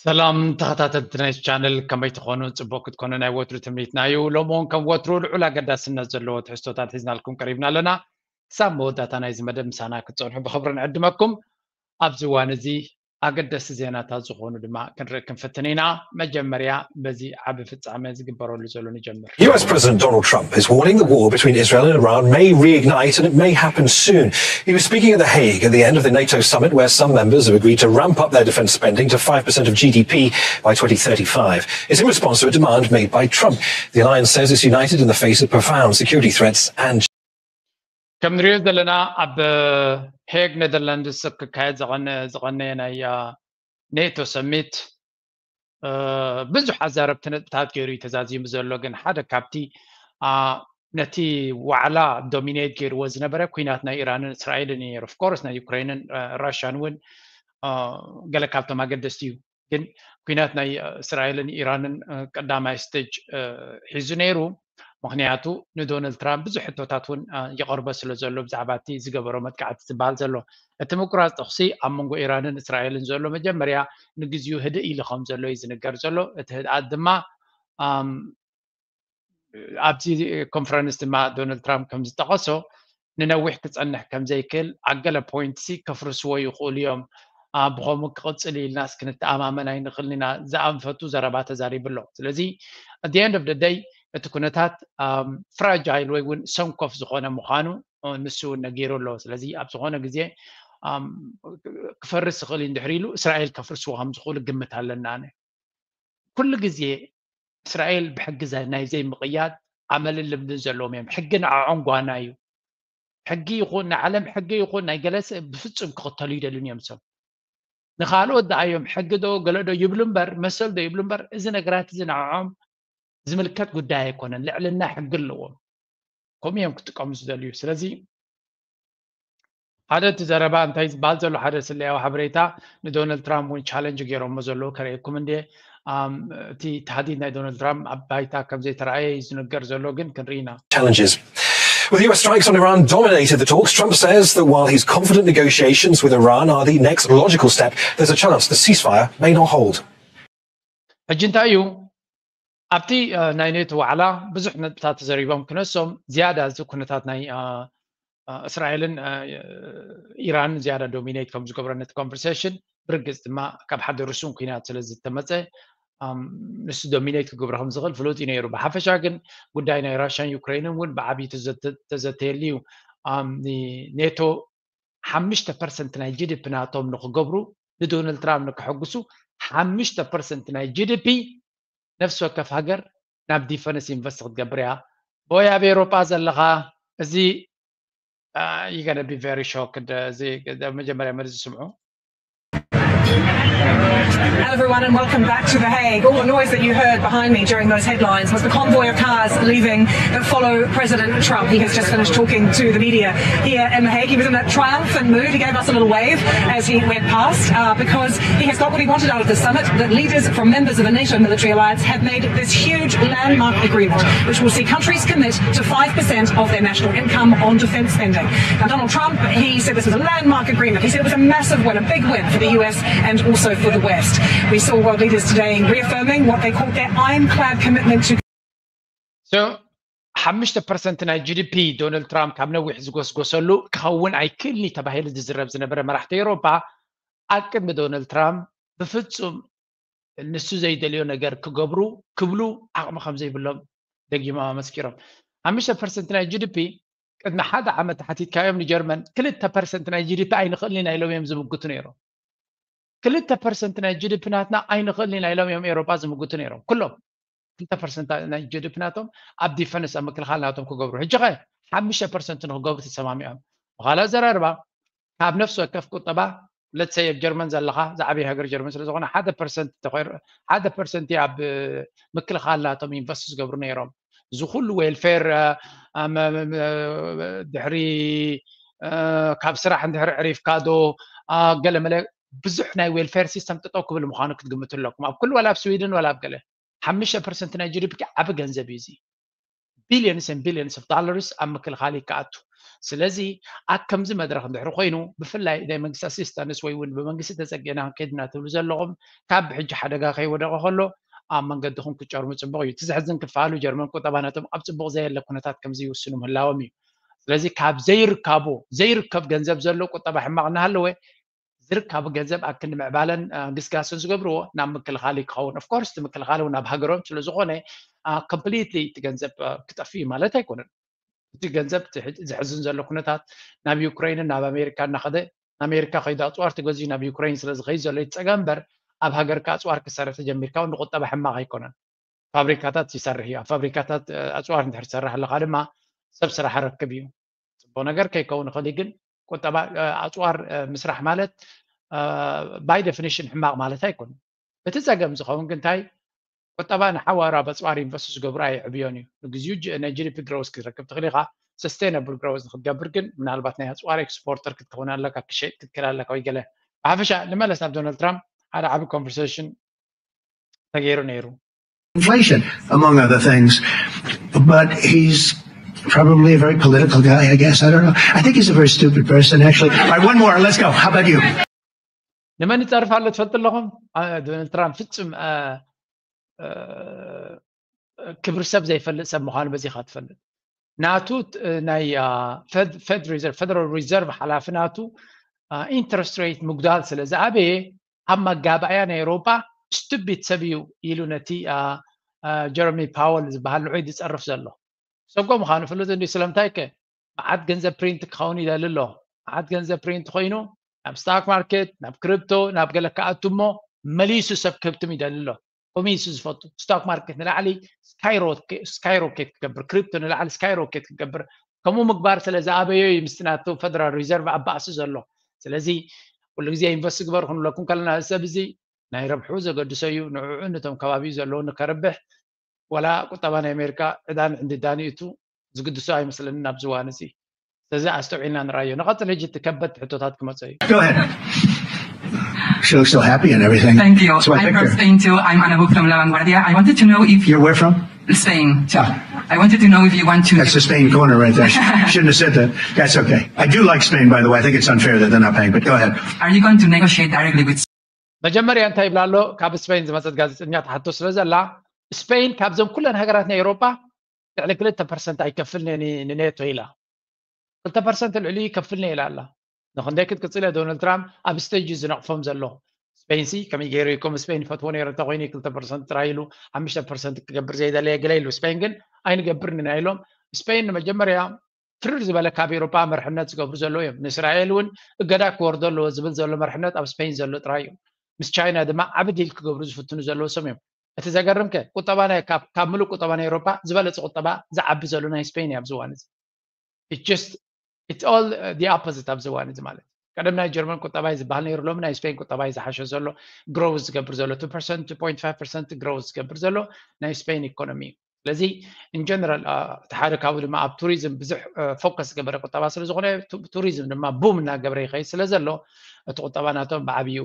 ሰላም ተኸታተልቲ ናይ ቻነል፣ ከመይ ትኾኑ? ጽቡቕ ክትኮኑ ናይ ወትሩ ትምኒትና እዩ። ሎሚ እውን ከም ወትሩ ልዑል ኣገዳስነት ዘለዎ ትሕዝቶታት ሒዝናልኩም ቀሪብና ኣለና። ክሳብ መወዳእታ ናይዚ መደብ ምሳና ክትጸንሑ ብኽብሪ ንዕድመኩም። ኣብዚ እዋን እዚ ኣገደስቲ ዜናታት ዝኾኑ ድማ ክንርኢ ክንፍትን ኢና። መጀመርያ በዚ ዓቢ ፍጻመ ዝግበረሉ ዘሎ ንጀምር። U S President Donald Trump is warning the war between Israel and Iran may reignite, and it may happen soon. He was speaking at The Hague at the end of the NATO summit, where some members have agreed to ramp up their defense spending to five percent of G D P by twenty thirty-five. It's in response to a demand made by Trump. The alliance says it's united in the face of profound security threats and ከም ንሪኦ ዘለና ኣብ ሄግ ኔዘርላንድስ ክካየድ ዝቐነ- ዝቐነየ ናይ ኔቶ ሰሚት ብዙሕ ኣዛረብቲ ነጥብታት ገይሩ እዩ ተዛዚሙ ዘሎ። ግን ሓደ ካብቲ ነቲ ዋዕላ ዶሚኔት ገይርዎ ዝነበረ ኩናት ናይ ኢራንን እስራኤልን እዩ ነይሩ። ኦፍኮርስ ናይ ዩክሬንን ራሽያን እውን ገለ ካብቶም ኣገደስቲ እዩ። ግን ኩናት ናይ እስራኤልን ኢራንን ቀዳማይ ስቴጅ ሒዙ ነይሩ። ምክንያቱ ንዶናልድ ትራምፕ ብዙሕ ሕቶታት እውን ይቐርቦ ስለ ዘሎ ብዛዕባ እቲ ዝገበሮ መጥቃዕቲ ዝበሃል ዘሎ። እቲ ምቁራፅ ተኹሲ ኣብ መንጎ ኢራንን እስራኤልን ዘሎ መጀመርያ ንግዚኡ ህድእ ኢሉ ከም ዘሎ እዩ ዝንገር ዘሎ። እቲ ህድኣት ድማ ኣብዚ ኮንፈረንስ ድማ ዶናልድ ትራምፕ ከም ዝጠቐሶ ንነዊሕ ክፀንሕ ከም ዘይክእል ኣብ ገለ ፖይንትሲ ከፍርስዎ ይኽእሉ እዮም። ብኸምኡ ክቕፅል ኢልናስ ክንተኣማመን ኣይንኽእልን ኢና ዝኣንፈቱ ዘረባ ተዛሪቡ ኣሎ። ስለዚ at the end of the day እቲ ኩነታት ፍራጃይል ወይ እውን ሰንኮፍ ዝኾነ ምዃኑ ንሱ እውን ነጊሩ ኣሎ። ስለዚ ኣብ ዝኾነ ግዜ ክፈርስ ይኽእል እዩ። እንድሕር ኢሉ እስራኤል ከፍርስዎ ከም ዝኽእሉ ግምት ኣለና። ኣነ ኩሉ ግዜ እስራኤል ብሕጊ ናይ ዘይምቕያድ ኣመልን ልምድን ዘለዎም እዮም። ሕጊ ንዓዖም ጓና እዩ። ሕጊ ይኹን ናይ ዓለም ሕጊ ይኹን ናይ ገለ ብፍጹም ክኽተሉ ይደልን እዮም። ሰብ ንኻልኦት ደኣ እዮም ሕጊ ዶ ገለ ዶ ይብሉ እምበር መሰል ዶ ይብሉ እምበር እዚ ነገራት እዚ ንዓዖም ዝምልከት ጉዳይ ኣይኮነን። ልዕልና ሕጊ ኣለዎም። ከምኡ እዮም ክጥቀሙ ዝደልዩ። ስለዚ ሓደ እቲ ዘረባ እንታይ ዝበሃል ዘሎ ሓደ ስለያዊ ሓበሬታ ንዶናልድ ትራምፕ እውን ቻለንጅ ገይሮሞ ዘለዉ ከርእየኩም እንዴ። እቲ ታህዲድ ናይ ዶናልድ ትራምፕ ኣብ ባይታ ከም ዘይተረኣየ እዩ ዝንገር ዘሎ፣ ግን ክንርኢ ኢና። Challenges. With U S strikes on Iran dominated the talks, Trump says that while he's confident negotiations with Iran are the next logical step, there's a chance the ceasefire may not hold. ሕጂ እንታይ እዩ ኣብቲ ናይ ኔቶ ዋዕላ ብዙሕ ነጥብታት ተዘሪቦም ክነሶም ዝያዳ እዚ ኩነታት ናይ እስራኤልን ኢራንን ዝያዳ ዶሚኔት ከም ዝገብሮ ነቲ ኮንቨርሴሽን ብርግፅ ድማ ካብ ሓደ ርሱን ኩናት ስለ ዝተመፀ ንሱ ዶሚኔት ክገብሮ ከም ዝኽእል ፍሉጥ እዩ ነይሩ። ብሓፈሻ ግን ጉዳይ ናይ ራሽያን ዩክሬንን እውን ብዓብዪ ተዘተየሉ እዩ። ኔቶ ሓሙሽተ ፐርሰንት ናይ ጂዲፒ ናቶም ንክገብሩ ንዶናልድ ትራምፕ ንክሕግሱ ሓሙሽተ ፐርሰንት ናይ ጂዲፒ ነፍሲ ወከፍ ሃገር ናብ ዲፈንስ ኢንቨስት ክትገብር እያ። ወይ ኣብ ኤሮጳ ዘለኻ እዚ you gonna be very shocked። እዚ መጀመርያ መልሲ ስምዑ። Hello everyone and welcome back to The Hague. All the noise that you heard behind me during those headlines was the convoy of cars leaving that follow President Trump. He has just finished talking to the media here in The Hague. He was in a triumphant mood. He gave us a little wave as he went past uh, because he has got what he wanted out of the summit, that leaders from members of the NATO military alliance have made this huge landmark agreement which will see countries commit to five percent of their national income on defence spending. Now, Donald Trump, he said this was a landmark agreement. He said it was a massive win, a big win for the U S and also for the West. We saw world leaders today reaffirming what they called their ironclad commitment to So ሓሙሽተ ፐርሰንት ናይ ጂዲፒ ዶናልድ ትራምፕ ካብ ነዊሕ ዝጎስጎሰሉ ክኸውን ኣይክእልኒ ተባሂሉ ዝዝረብ ዝነበረ መራሕቲ ኤውሮፓ ኣብ ቅድሚ ዶናልድ ትራምፕ ብፍጹም ንሱ ዘይደልዮ ነገር ክገብሩ ክብሉ ዓቕሚ ከም ዘይብሎም ደጊሞም ኣመስኪሮም። ሓሙሽተ ፐርሰንት ናይ ጂዲፒ ቅድሚ ሓደ ዓመት ተሓቲትካዮም ንጀርመን ክልተ ፐርሰንት ናይ ጂዲፒ ኣይንኽእልን ኢና ኢሎም እዮም ዝምግቱ ነይሮም። ክልተ ፐርሰንት ናይ ጂዲፒ ናትና ኣይንኽእልን ኢና ኢሎም እዮም ኤውሮጳ ዝምግቱ ነይሮም። ኩሎም ክልተ ፐርሰንት ናይ ጂዲፒ ናቶም ኣብ ዲፈንስ ኣብ ምክልኻል ናቶም ክገብሩ። ሕጂ ኸ ሓሙሽተ ፐርሰንት ንክገብሩ ተሰማሚዖም። ብኻልእ ኣዘራርባ ካብ ነፍሲ ወከፍ ቁጠባ let's say ኣብ ጀርመን ዘለኻ ዝዓበየ ሃገር ጀርመን ስለ ዝኾነ ሓደ ፐርሰንት ተኾይኑ ሓደ ፐርሰንት ኣብ ምክልኻል ናቶም ኢንቨስት ዝገብሩ ነይሮም። እዚ ኩሉ ዌልፌር ድሕሪ ካብ ስራሕ እንድሕር ዕሪፍካ ዶ ገለ መለ ብዙሕ ናይ ዌልፌር ሲስተም ጠጠው ክብል ምዃኑ ክትግምቱ ኣለኩም። ኣብ ኩሉ ዋላ ኣብ ስዊድን ዋላ ኣብ ገለ ሓሙሽተ ፐርሰንት ናይ ጂዲፒ ዓቢ ገንዘብ እዩ። እዚ ቢልዮንስ ን ቢልዮንስ ኦፍ ዶላርስ ኣብ ምክልኻል ይከኣቱ። ስለዚ ኣብ ከምዚ መድረኽ እንድሕሪ ኮይኑ ብፍላይ ናይ መንግስቲ ኣሲስታንስ ወይ እውን ብመንግስቲ ተፀጊዕና ክንከይድ እናትብሉ ዘለኹም ካብ ሕጂ ሓደጋ ከይወደቐ ከሎ ኣብ መንገድኹም ክጨርሙ ፅቡቕ እዩ። እቲ ዘሕዝን ክፋሉ ጀርመን ቁጠባ ነቶም ኣብ ፅቡቕ ዘየለ ኩነታት ከምዚ ይውስኑ ምህላዎም እዩ። ስለዚ ካብ ዘይርካቡ ዘይርከብ ገንዘብ ዘሎ ቁጠባ ሕማቕ እናሃለወ ዝርካቡ ገንዘብ ኣብ ክንዲ ምዕባለን ግስጋስን ዝገብርዎ ናብ ምክልኻል ክኸውን ኦፍኮርስ እቲ ምክልኻል ናብ ሃገሮም ስለዝኾነ ኮምፕሊትሊ እቲ ገንዘብ ክጠፍእ እዩ ማለት ኣይኮነን። እቲ ገንዘብ ዘሕዝን ዘሎ ኩነታት ናብ ዩክሬንን ናብ ኣሜሪካ እናኸደ ኣሜሪካ ከይዱ ኣፅዋር ተገዚኡ ናብ ዩክሬን ስለዝኸይድ ዘሎ ይፀገም እምበር ኣብ ሃገርካ ኣፅዋር ክሰርሕ ተጀሚርካ እውን ንቁጠባ ሕማቕ ኣይኮነን። ፋብሪካታት ይሰርሕ እዩ ኣብ ፋብሪካታት ኣፅዋር እንድሕር ትሰርሕ ኣለካ ድማ ሰብ ስራሕ ረክብ እዩ። ፅቡቅ ነገር ከይከውን ይኽእል ግን ቁጠባ ኣፅዋር ምስራሕ ማለት ባይ ዴፊኒሽን ሕማቕ ማለት ኣይኮን። እቲ ፀገም ዝኸውን ግን እንታይ ቁጠባ ንሓዋሩ ኣብ ኣፅዋር ኢንቨስት ዝገብሩ ኣየዕብዮን እዩ። ንግዚኡ ናይ ጂ ዲ ፒ ግሮውስ ክትረክብ ትኽእል ኢኻ። ሰስቴናብል ግሮውስ ንክትገብር ግን ምናልባት ናይ ኣፅዋር ኤክስፖርተር ክትከውን ኣለካ ክሸጥ ክትክእል ኣለካ ወይ ገለ። ብሓፈሻ ንመለስ ናብ ዶናልድ ትራምፕ ሓደ ዓቢ ኮንቨርሴሽን ተገይሩ ነይሩ። Inflation, among other things. But he's probably a very political guy, I guess. I don't know. I think he's a very stupid person, actually. All right, one more. Let's go. How about you? ንመን ይፀርፍ ኣሎ ትፈልጡ ኣለኹም? ዶናልድ ትራምፕ ፍፁም ክብሪ ሰብ ዘይፈልጥ ሰብ ምዃኑ በዚኻ ትፈልጥ። ናቱ ናይ ፌደራል ሪዘርቭ ሓላፊ ናቱ ኢንትረስት ሬት ምጉዳል ስለ ዝኣበየ ኣብ መጋባእያ ናይ ኤውሮጳ ስቱቢድ ሰብ እዩ ኢሉ ነቲ ጀረሚ ፓወል ዝበሃል ንዑይ ዝፀርፍ ዘሎ። ሰጎ ምዃኑ ፍሉጥ እንዲ ስለምንታይ ከ መዓት ገንዘብ ፕሪንት ክኸውን ይደሊ ኣሎ። መዓት ገንዘብ ፕሪንት ኮይኑ ናብ ስታክ ማርኬት ናብ ክሪፕቶ ናብ ገለ ክኣቱ እሞ መሊሱ ሰብ ክህብትም ይደሊ ኣሎ። ከምኡ እዩ ዝፈቱ። ስቶክ ማርኬት ንላዕሊ ስካይሮኬት ክገብር፣ ክሪፕቶ ንላዕሊ ስካይሮኬት ክገብር። ከምኡ ምግባር ስለ ዝኣበዮ እዩ ምስቲ ናቱ ፈደራል ሪዘርቭ ኣብ ባእሲ ዘሎ። ስለዚ ኩሉ ግዜ ኢንቨስት ግበር ክንብለኩም ከለና እዚ ሰብ እዚ ናይ ረብሑ ዘገድሶ እዩ። ንዕዑ ነቶም ከባቢኡ ዘለዉ ንከርብሕ ወላ ቁጠባ ናይ ኣሜሪካ ዕዳን ዕንድዳን ይእቱ ዝግድሶ ኣይመስለንን ኣብዚ እዋን እዚ። ስለዚ ኣስተውዒልና ንርኣዮ። ንቐፅል ሕጂ እቲ ከበድቲ ሕቶታት ክመፀ እዩ። Go ahead. She looks so happy and everything. Thank you. That's my I'm from picture. Spain too. I'm Ana Book from La Vanguardia. I wanted to know if You're where from? Spain. Yeah. I wanted to know if you want to. That's the Spain corner right there. Shouldn't have said that. That's okay. I do like Spain, by the way. I think it's unfair that they're not paying, but go ahead. Are you going to negotiate directly with መጀመርያ እንታይ ይብላ ኣሎ? ካብ ስፔን ዝመፀት ጋዜጠኛ ትሓቶ ስለ ዘላ ስፔን ካብዞም ኩለን ሃገራት ናይ ኤውሮጳ ልዕሊ ክልተ ፐርሰንት ኣይከፍልን እየ ን- ንኔቶ ኢላ። ክልተ ፐርሰንት ልዕሊ ይከፍልን እየ ኢላ ኣላ። ንክንደይ ክትቅፅል እየ ዶናልድ ትራምፕ ኣብ ስቴጅ እዩ ዝነቕፎም ዘሎ። ስፔን ሲ ከመይ ገይሩ እዩ ከም ስፔን ይፈትዎ ነይሩ እንተኮይኑ ክልተ ፐርሰንት ጥራይ ኢሉ ሓሙሽተ ፐርሰንት ክገብር ዘይደለየ ገለ ኢሉ። ስፔን ግን ኣይንገብርን ኢና ኢሎም። ስፔን ንመጀመርያ ትርር ዝበለ ካብ ኤውሮጳ መርሕነት ዝገብሩ ዘለዉ እዮም። ንእስራኤል እውን እገዳ ክወርዶ ኣለዎ ዝብል ዘሎ መርሕነት ኣብ ስፔን ዘሎ ጥራይ እዩ። ምስ ቻይና ድማ ዓቢ ዲል ክገብሩ ዝፍትኑ ዘለዉ ሰም እዮም። እቲ ዘገርም ከ ቁጠባ ናይ ካብ ካብ ምሉእ ቁጠባ ናይ ኤውሮጳ ዝበለጸ ቁጠባ ዝዓቢ ዘሎ ናይ ስፔን እዩ ኣብዚ እዋን እዚ። It's just it's all the opposite ኣብዚ እዋን እዚ ማለት እዩ። ቀደም ናይ ጀርመን ቁጠባ እዩ ዝበሃል ነይሩ፣ ሎሚ ናይ ስፔን ቁጠባ እዩ ዝሓሸ ዘሎ። ግሮውዝ ዝገብር ዘሎ two percent two point five percent ግሮውዝ ዝገብር ዘሎ ናይ ስፔን ኢኮኖሚ እዩ። ስለዚ in general እቲ ሓደ ካብኡ ድማ ኣብ ቱሪዝም ብዙሕ ፎከስ ዝገበረ ቁጠባ ስለ ዝኾነ ቱ- ቱሪዝም ድማ ቡም እናገበረ ይኸይድ ስለ ዘሎ እቲ ቁጠባ ናቶም ብዓብዩ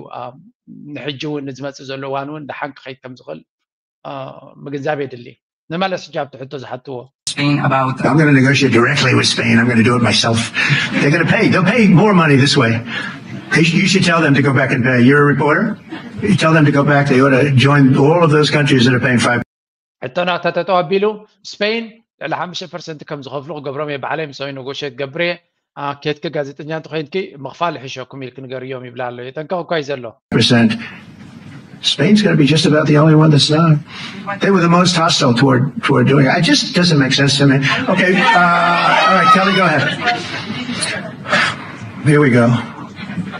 ንሕጂ እውን ንዝመፅእ ዘሎ እዋን እውን ደሓን ክኸይድ ከም ዝኽእል ምግንዛብ የድሊ። ንመለስ ሕጂ ኣብቲ ሕቶ ዝሓትዎ Spain about I'm going to negotiate directly with Spain. I'm going to do it myself. They're going to pay. They'll pay more money this way. They sh- You should tell them to go back and pay. You're a reporter. You tell them to go back. They ought to join all of those countries that are paying five. ሕቶና ተተጠው ኣቢሉ ስፔን ልዕሊ ሓሙሽተ ፐርሰንት ከም ዝኸፍሉ ክገብሮም እየ ባዕለይ ምሳዊ ነጎሽት ገብርየ ኬትኪ ጋዜጠኛ እንተኮይንኪ ምኽፋል ይሕሸኩም ኢልክ ንገርዮም ይብላ ኣሎ። የጠንቀቕ እኳ እዩ ዘሎ። Percent. Spain's going to be just about the only one that's not. They were the most hostile toward toward doing it. It just doesn't make sense to me. Okay. Uh, all right, Kelly, go ahead. Here we go.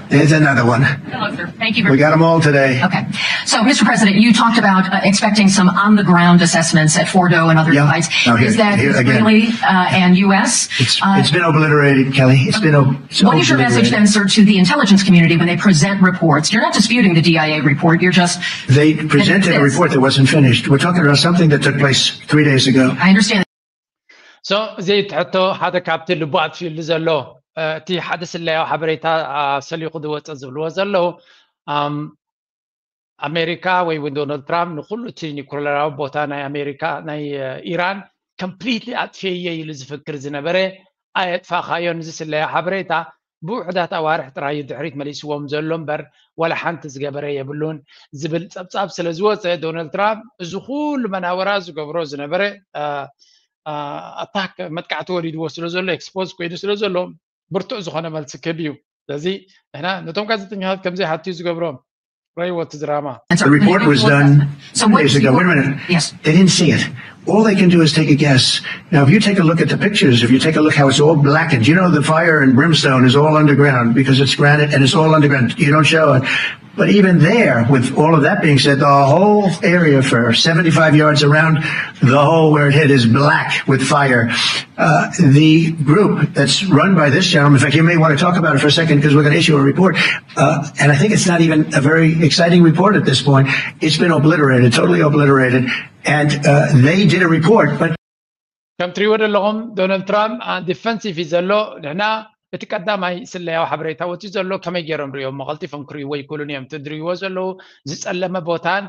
There's another one. Hello, sir. Thank you very We got them all today. Okay. So, Mister President, you talked about uh, expecting some on the ground assessments at Fordo and other Yeah. sites. Now here- Is that here again. Israeli uh, and U S? It's, Uh, it's been obliterated, Kelly. It's been o- it's what is your message obliterated. then, sir, to the intelligence community when they present reports? You're not disputing the D I A report. You're just They presented a Yes. report that wasn't finished. We're talking about something that took place three days ago. I understand. So እዚ ትሕቶ ሓደ ካብቲ ልቡ ኣጥፊኡሉ ዘሎ እቲ ሓደ ስለያዊ ሓበሬታ ሰሊኹ ዝወፀ ዝብልዎ ዘለዉ ኣሜሪካ ወይ እውን ዶናልድ ትራምፕ ንኩሉ እቲ ኒኩለራዊ ቦታ ናይ ኣሜሪካ ናይ ኢራን ኮምፕሊትሊ ኣጥፍየ ኢሉ ዝፍክር ዝነበረ ኣየጥፋእካዮን። እዚ ስለያ ሓበሬታ ብውሕዳት ኣዋርሕ ጥራይ እዩ ድሕሪት መሊስዎም ዘሎ እምበር፣ ዋላ ሓንቲ ዝገበረ የብሉን ዝብል ጸብጻብ ስለ ዝወጸ፣ ዶናልድ ትራምፕ እዚ ኩሉ መናወራ ዝገብሮ ዝነበረ ኣታክ፣ መጥቃዕቲ ወሪድዎ ስለ ዘሎ፣ ኤክስፖዝ ኮይኑ ስለ ዘሎ፣ ብርቱዕ ዝኾነ መልሲ ክህብ እዩ። ስለዚ ንሕና ነቶም ጋዜጠኛታት ከምዘይሓትዩ ዝገብሮም፣ ረይዎ እቲ ድራማ። The report was done two days ago. Wait a minute. Yes. They didn't see it. All they can do is take a guess. Now, if you take a look at the pictures, if you take a look how it's all blackened, you know the fire and brimstone is all underground because it's granite and it's all underground. You don't show it. But even there, with all of that being said, the whole area for seventy-five yards around the hole where it hit is black with fire. Uh, the group that's run by this gentleman, in fact, you may want to talk about it for a second because we're going to issue a report. Uh, and I think it's not even a very exciting report at this point. It's been obliterated, totally obliterated. And uh, they did a report, but ከም ትሪእዎ ዘለኹም ዶናልድ ትራምፕ ዲፈንሲቭ እዩ ዘሎ። ንሕና እቲ ቀዳማይ ስለያዊ ሓበሬታ ወፂኡ ዘሎ ከመይ ገይሮም ሪኦሞ ቀልጢፎም ክርእይዎ ይክእሉን እዮም። እቲ ዝርእይዎ ዘለዉ ዝፀለመ ቦታን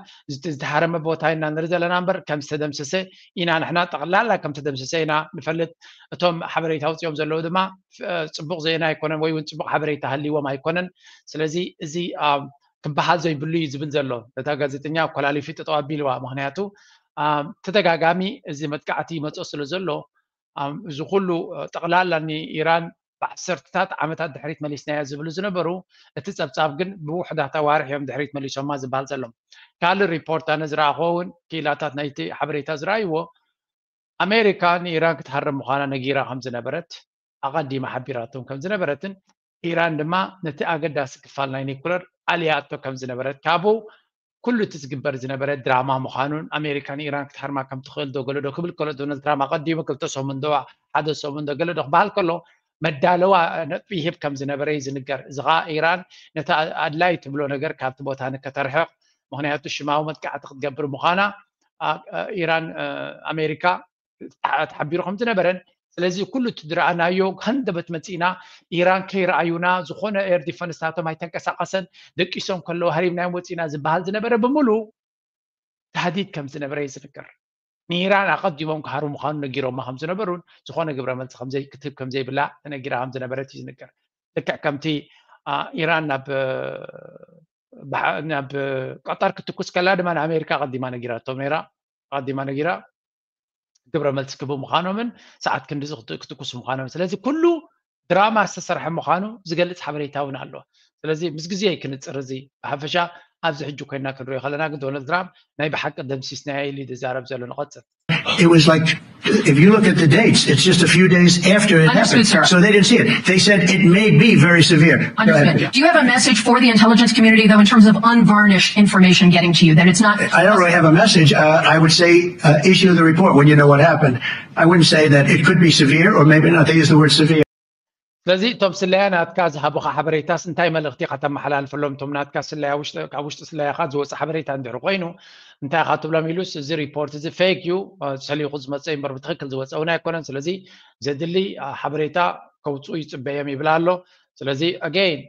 ዝሃረመ ቦታ ኢና ንርኢ ዘለና እምበር ከም ዝተደምሰሰ ኢና ንሕና ጠቕላላ ከም ዝተደምሰሰ ኢና ንፈልጥ። እቶም ሓበሬታ ወፂኦም ዘለዉ ድማ ፅቡቕ ዜና ኣይኮነን ወይ እውን ፅቡቕ ሓበሬታ ሃልይዎም ኣይኮነን። ስለዚ እዚ ክበሃል ዘይብሉ እዩ ዝብል ዘሎ። ነታ ጋዜጠኛ ኣኮላሊፊ ጠጠው ኣቢልዋ። ምክንያቱ ተደጋጋሚ እዚ መጥቃዕቲ ይመፅኦ ስለ ዘሎ እዚ ኩሉ ጠቕላላ ንኢራን ብዓሰርተታት ዓመታት ድሕሪት መሊስናዮ ዝብሉ ዝነበሩ፣ እቲ ጸብጻብ ግን ብውሑዳት ኣዋርሕ እዮም ድሕሪት መሊሶማ ዝበሃል ዘሎ። ካልእ ሪፖርት ኣነ ዝረኣኽዎ እውን ክኢላታት ናይቲ ሓበሬታ ዝረኣይዎ ኣሜሪካ ንኢራን ክትሃርም ምዃና ነጊራ ከም ዝነበረት ኣቐዲማ ሓቢራቶም ከም ዝነበረትን ኢራን ድማ ነቲ ኣገዳሲ ክፋል ናይ ኒኩለር ኣልያቶ ከም ዝነበረት ካብኡ ኩሉ እቲ ዝግበር ዝነበረ ድራማ ምዃኑን ኣሜሪካ ንኢራን ክትሃርማ ከም ትኽእል ዶ ገለ ዶ ክብል ከሎ ዶናልድ ትራምፕ ኣቐዲሙ ክልተ ሰሙን ዶ ሓደ ሰሙን ዶ ገለ ዶ ክበሃል ከሎ መዳለዋ ነጥቢ ይህብ ከም ዝነበረ እዩ ዝንገር። እዚ ኸዓ ኢራን ነቲ ኣድላይ ትብሎ ነገር ካብቲ ቦታ ንከተርሕቕ ምኽንያቱ ሽማዊ መጥቃዕቲ ክትገብር ምዃና ኢራን ኣሜሪካ ተሓቢሩ ከም ዝነበረን ስለዚ ኩሉ እቲ ዝረኣናዮ ሃንደበት መፂእና ኢራን ከይረኣዩና ዝኾነ ኤር ዲፈንስ ናቶም ኣይተንቀሳቐሰን ደቂሶም ከለዉ ሃሪምናዮም ወፂእና ዝበሃል ዝነበረ ብምሉ ታህዲድ ከም ዝነበረ እዩ ዝንገር። ንኢራን ኣቐዲሞም ክሃሩ ምዃኑ ነጊሮማ ከም ዝነበሩን ዝኾነ ግብረ መልሲ ክትህብ ከም ዘይብላ ተነጊራ ከም ዝነበረት እዩ ዝንገር። ልክዕ ከምቲ ኢራን ናብ ናብ ቀጠር ክትኩስ ከላ ድማ ንኣሜሪካ ኣቐዲማ ነጊራቶም ነይራ። ኣቐዲማ ነጊራ ግብረ መልሲ ክህቡ ምዃኖምን ሰዓት ክንድዚ ክትኩስ ምዃኖም ስለዚ ኩሉ ድራማ ዝተሰርሐ ምዃኑ ዝገልፅ ሓበሬታ እውን ኣሎ። ስለዚ ምስ ግዜ ክንፅር እዚ ብሓፈሻ ኣብዚ ሕጂ ኮይና ክንሪኦ ከለና ግን ዶናልድ ትራምፕ ናይ ብሓቂ ደምሲስናዮ ኢሉ ዝዛረብ ዘሎ ንቐፅል። It was like, if you look at the dates, it's just a few days after it happened. So they didn't see it. They said it may be very severe. Understood. Do you have a message for the intelligence community, though, in terms of unvarnished information getting to you, that it's not... I don't really have a message. Uh, I would say uh, issue the report when you know what happened. I wouldn't say that it could be severe or maybe not. They use the word severe. ስለዚ እቶም ስለያ ናትካ ዝሃቡኻ ሓበሬታስ እንታይ መልእኽቲ ኢኻ ተመሓላልፈሎም? እቶም ናትካ ስለያ ካብ ውሽጢ ስለያኻ ዝወፀ ሓበሬታ እንድሕር ኮይኑ እንታይ ኢኻ ትብሎም ኢሉስ እዚ ሪፖርት እዚ ፌክ እዩ፣ ተሰሊኹ ዝመፀ እምበር ብትኽክል ዝወፀ እውን ኣይኮነን። ስለዚ ዘድሊ ሓበሬታ ከውፅኡ ይፅበዮም ይብል ኣሎ። ስለዚ ኣገይን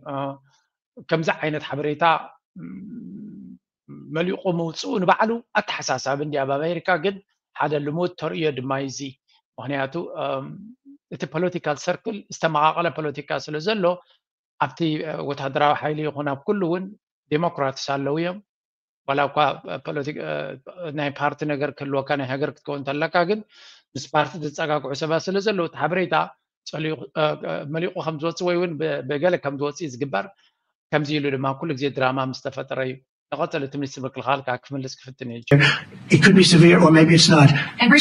ከምዚ ዓይነት ሓበሬታ መሊቑ ምውፅኡ ንባዕሉ ኣተሓሳሳቢ እንዲ ኣብ ኣሜሪካ ግን ሓደ ልሙድ ተርእዮ ድማ እዩ እዚ። ምክንያቱ እቲ ፖለቲካል ሰርክል ዝተመቓቐለ ፖለቲካ ስለ ዘሎ ኣብቲ ወታደራዊ ሓይሊ ይኹን ኣብ ኩሉ እውን ዴሞክራትስ ኣለዉ እዮም። ዋላ እኳ ናይ ፓርቲ ነገር ክህልወካ ናይ ሃገር ክትከውን እንተለካ ግን ምስ ፓርቲ ዝፀጋግዑ ሰባት ስለ ዘለዉ እቲ ሓበሬታ መሊቑ ከም ዝወፅእ ወይ እውን ብገለ ከም ዝወፅእ ዝግበር ከምዚ ኢሉ ድማ ኩሉ ግዜ ድራማ ምስ ተፈጠረ እዩ። ንቐፅል እቲ ሚኒስትር ምክልኻል ከዓ ክምልስ ክፍትን እዩ። It could be severe or maybe it's not.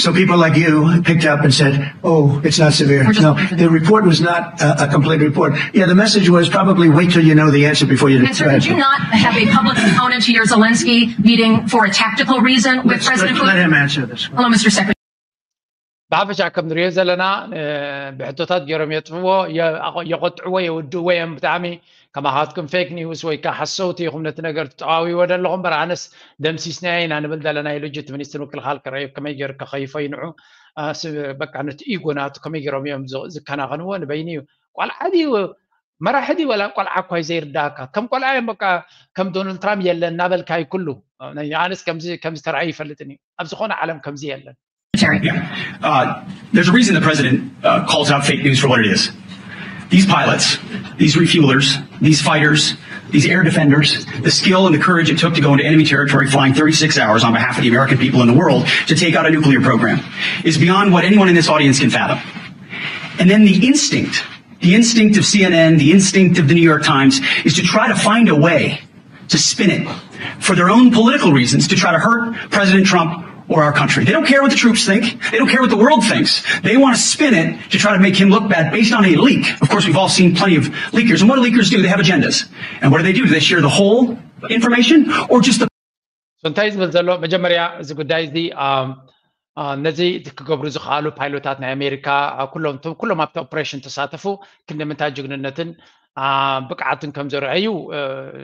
So people like you picked up and said, oh, it's not severe. No, the report was not a, a complete report. Yeah, the message was probably wait till you know the answer before you... And sir, did you not have a public component to your Zelensky meeting for a tactical reason with President Putin? Let him answer this. Hello, Mister Secretary. ብሓፈሻ ከም ንሪኦ ዘለና ብሕቶታት ገይሮም የጥፍዎ የቆጥዕዎ የውድእዎ እዮም ብጣዕሚ ከማኻትኩም ፌክ ኒውስ ወይ ከዓ ሓሰውቲ ኢኹም ነቲ ነገር ትጠዋዊዎ ዘለኹም እምበር ኣነስ ደምሲስናዮ ኢና ንብል ዘለና ኢሉ እቲ ሚኒስትር ምክልኻል ክረኣዩ ከመይ ገይሩ ከኸይፎ ይንዑ በቃ ነቲ ኢጎ ናቱ ከመይ ገይሮም እዮም ዝከናኸንዎ ንበይኑ እዩ ቆልዓ ድዩ መራሒ ድዩ ወላ ቆልዓ እኳ እዩ ዘይርዳእካ ከም ቆልዓ እዮም በቃ ከም ዶናልድ ትራምፕ የለን እናበልካ እዩ ኩሉ ኣነስ ከምዚ ተራእዩ ይፈልጥን እዩ ኣብ ዝኾነ ዓለም ከምዚ የለን Secretary. Uh, There's a reason the president uh, calls out fake news for what it is. These pilots, these refuelers, these fighters, these air defenders, the skill and the courage it took to go into enemy territory flying thirty-six hours on behalf of the American people and the world to take out a nuclear program is beyond what anyone in this audience can fathom. And then the instinct, the instinct of C N N, the instinct of the New York Times is to try to find a way to spin it for their own political reasons to try to hurt President Trump or our country. They don't care what the troops think. They don't care what the world thinks. They want to spin it to try to make him look bad based on a leak. Of course, we've all seen plenty of leakers. And what do leakers do? They have agendas. And what do they do? Do they share the whole information or just the እንታይ ዝብል ዘሎ መጀመርያ እዚ ጉዳይ እዚ ነዚ ክገብሩ ዝኽኣሉ ፓይሎታት ናይ ኣሜሪካ ኩሎም ኣብቲ ኦፕሬሽን ተሳተፉ ክንዲ ምንታይ ጅግንነትን ብቕዓትን ከም ዘርአዩ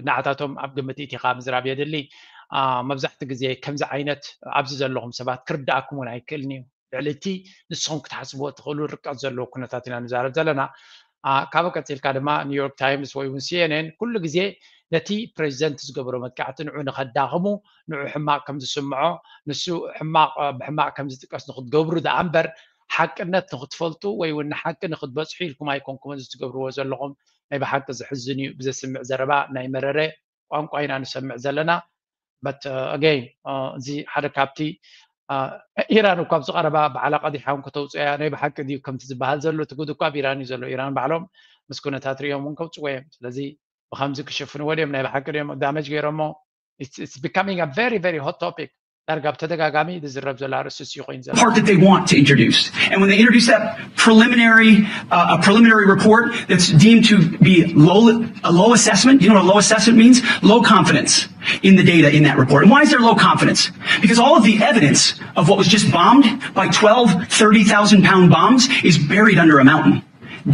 ንዓታቶም ኣብ ግምት ኢቲኻ ምዝራብ የድሊ። መብዛሕቲ ግዜ ከምዚ ዓይነት ኣብዚ ዘለኹም ሰባት ክርዳእኩም እውን ኣይክእልን እዩ። ልዕሊ እቲ ንስኹም ክትሓስብዎ ትኽእሉ ርቀት ዘለዎ ኩነታት ኢና ንዛረብ ዘለና። ካብ ቀፂልካ ድማ ኒውዮርክ ታይምስ ወይ እውን ሲኤንኤን ኩሉ ግዜ ነቲ ፕሬዚደንት ዝገበሮ መጥቃዕቲ ንዑ ንኸዳኽሙ ንዑ ሕማቕ ከም ዝስምዖ ንሱ ሕማቕ ብሕማቕ ከም ዝጥቀስ ንክትገብሩ ደኣ እምበር ሓቅነት ንክትፈልጡ ወይ እውን ንሓቂ ንክትበፅሑ ኢልኩም ኣይኮንኩምን እዚ ትገብርዎ ዘለኹም። ናይ ብሓቂ ዝሕዝን እዩ ብዘስምዕ ዘረባ ናይ መረረ ቋንቋ ኢና ንሰምዕ ዘለና። በት ኣገይን እዚ ሓደ ካብቲ ኢራን እኳ ኣብዚ ቀረባ በዓላ ቀዲሓ እውን ከተውፅኦ እያ። ናይ ብሓቂ ድዩ ከምቲ ዝበሃል ዘሎ እቲ ጉድ እኳ ኣብ ኢራን እዩ ዘሎ። ኢራን ባዕሎም ምስ ኩነታት ሪኦም እውን ከውፅዎ እዮም። ስለዚ ብከምዚ ክሽፍንዎ ድዮም ናይ ብሓቂ ድዮም ዳመጅ ገይሮሞ? It's becoming a very very hot topic. ዳርጋ ብተደጋጋሚ ዝዝረብ ዘሎ ኣርእስቲ እዩ ኮይኑ ዘሎ። part that they want to introduce. And when they introduce that preliminary, uh, a preliminary report that's deemed to be low, a low assessment, you know what a low assessment means? Low confidence in the data in that report. And why is there low confidence? Because all of the evidence of what was just bombed by twelve, thirty thousand pound bombs is buried under a mountain,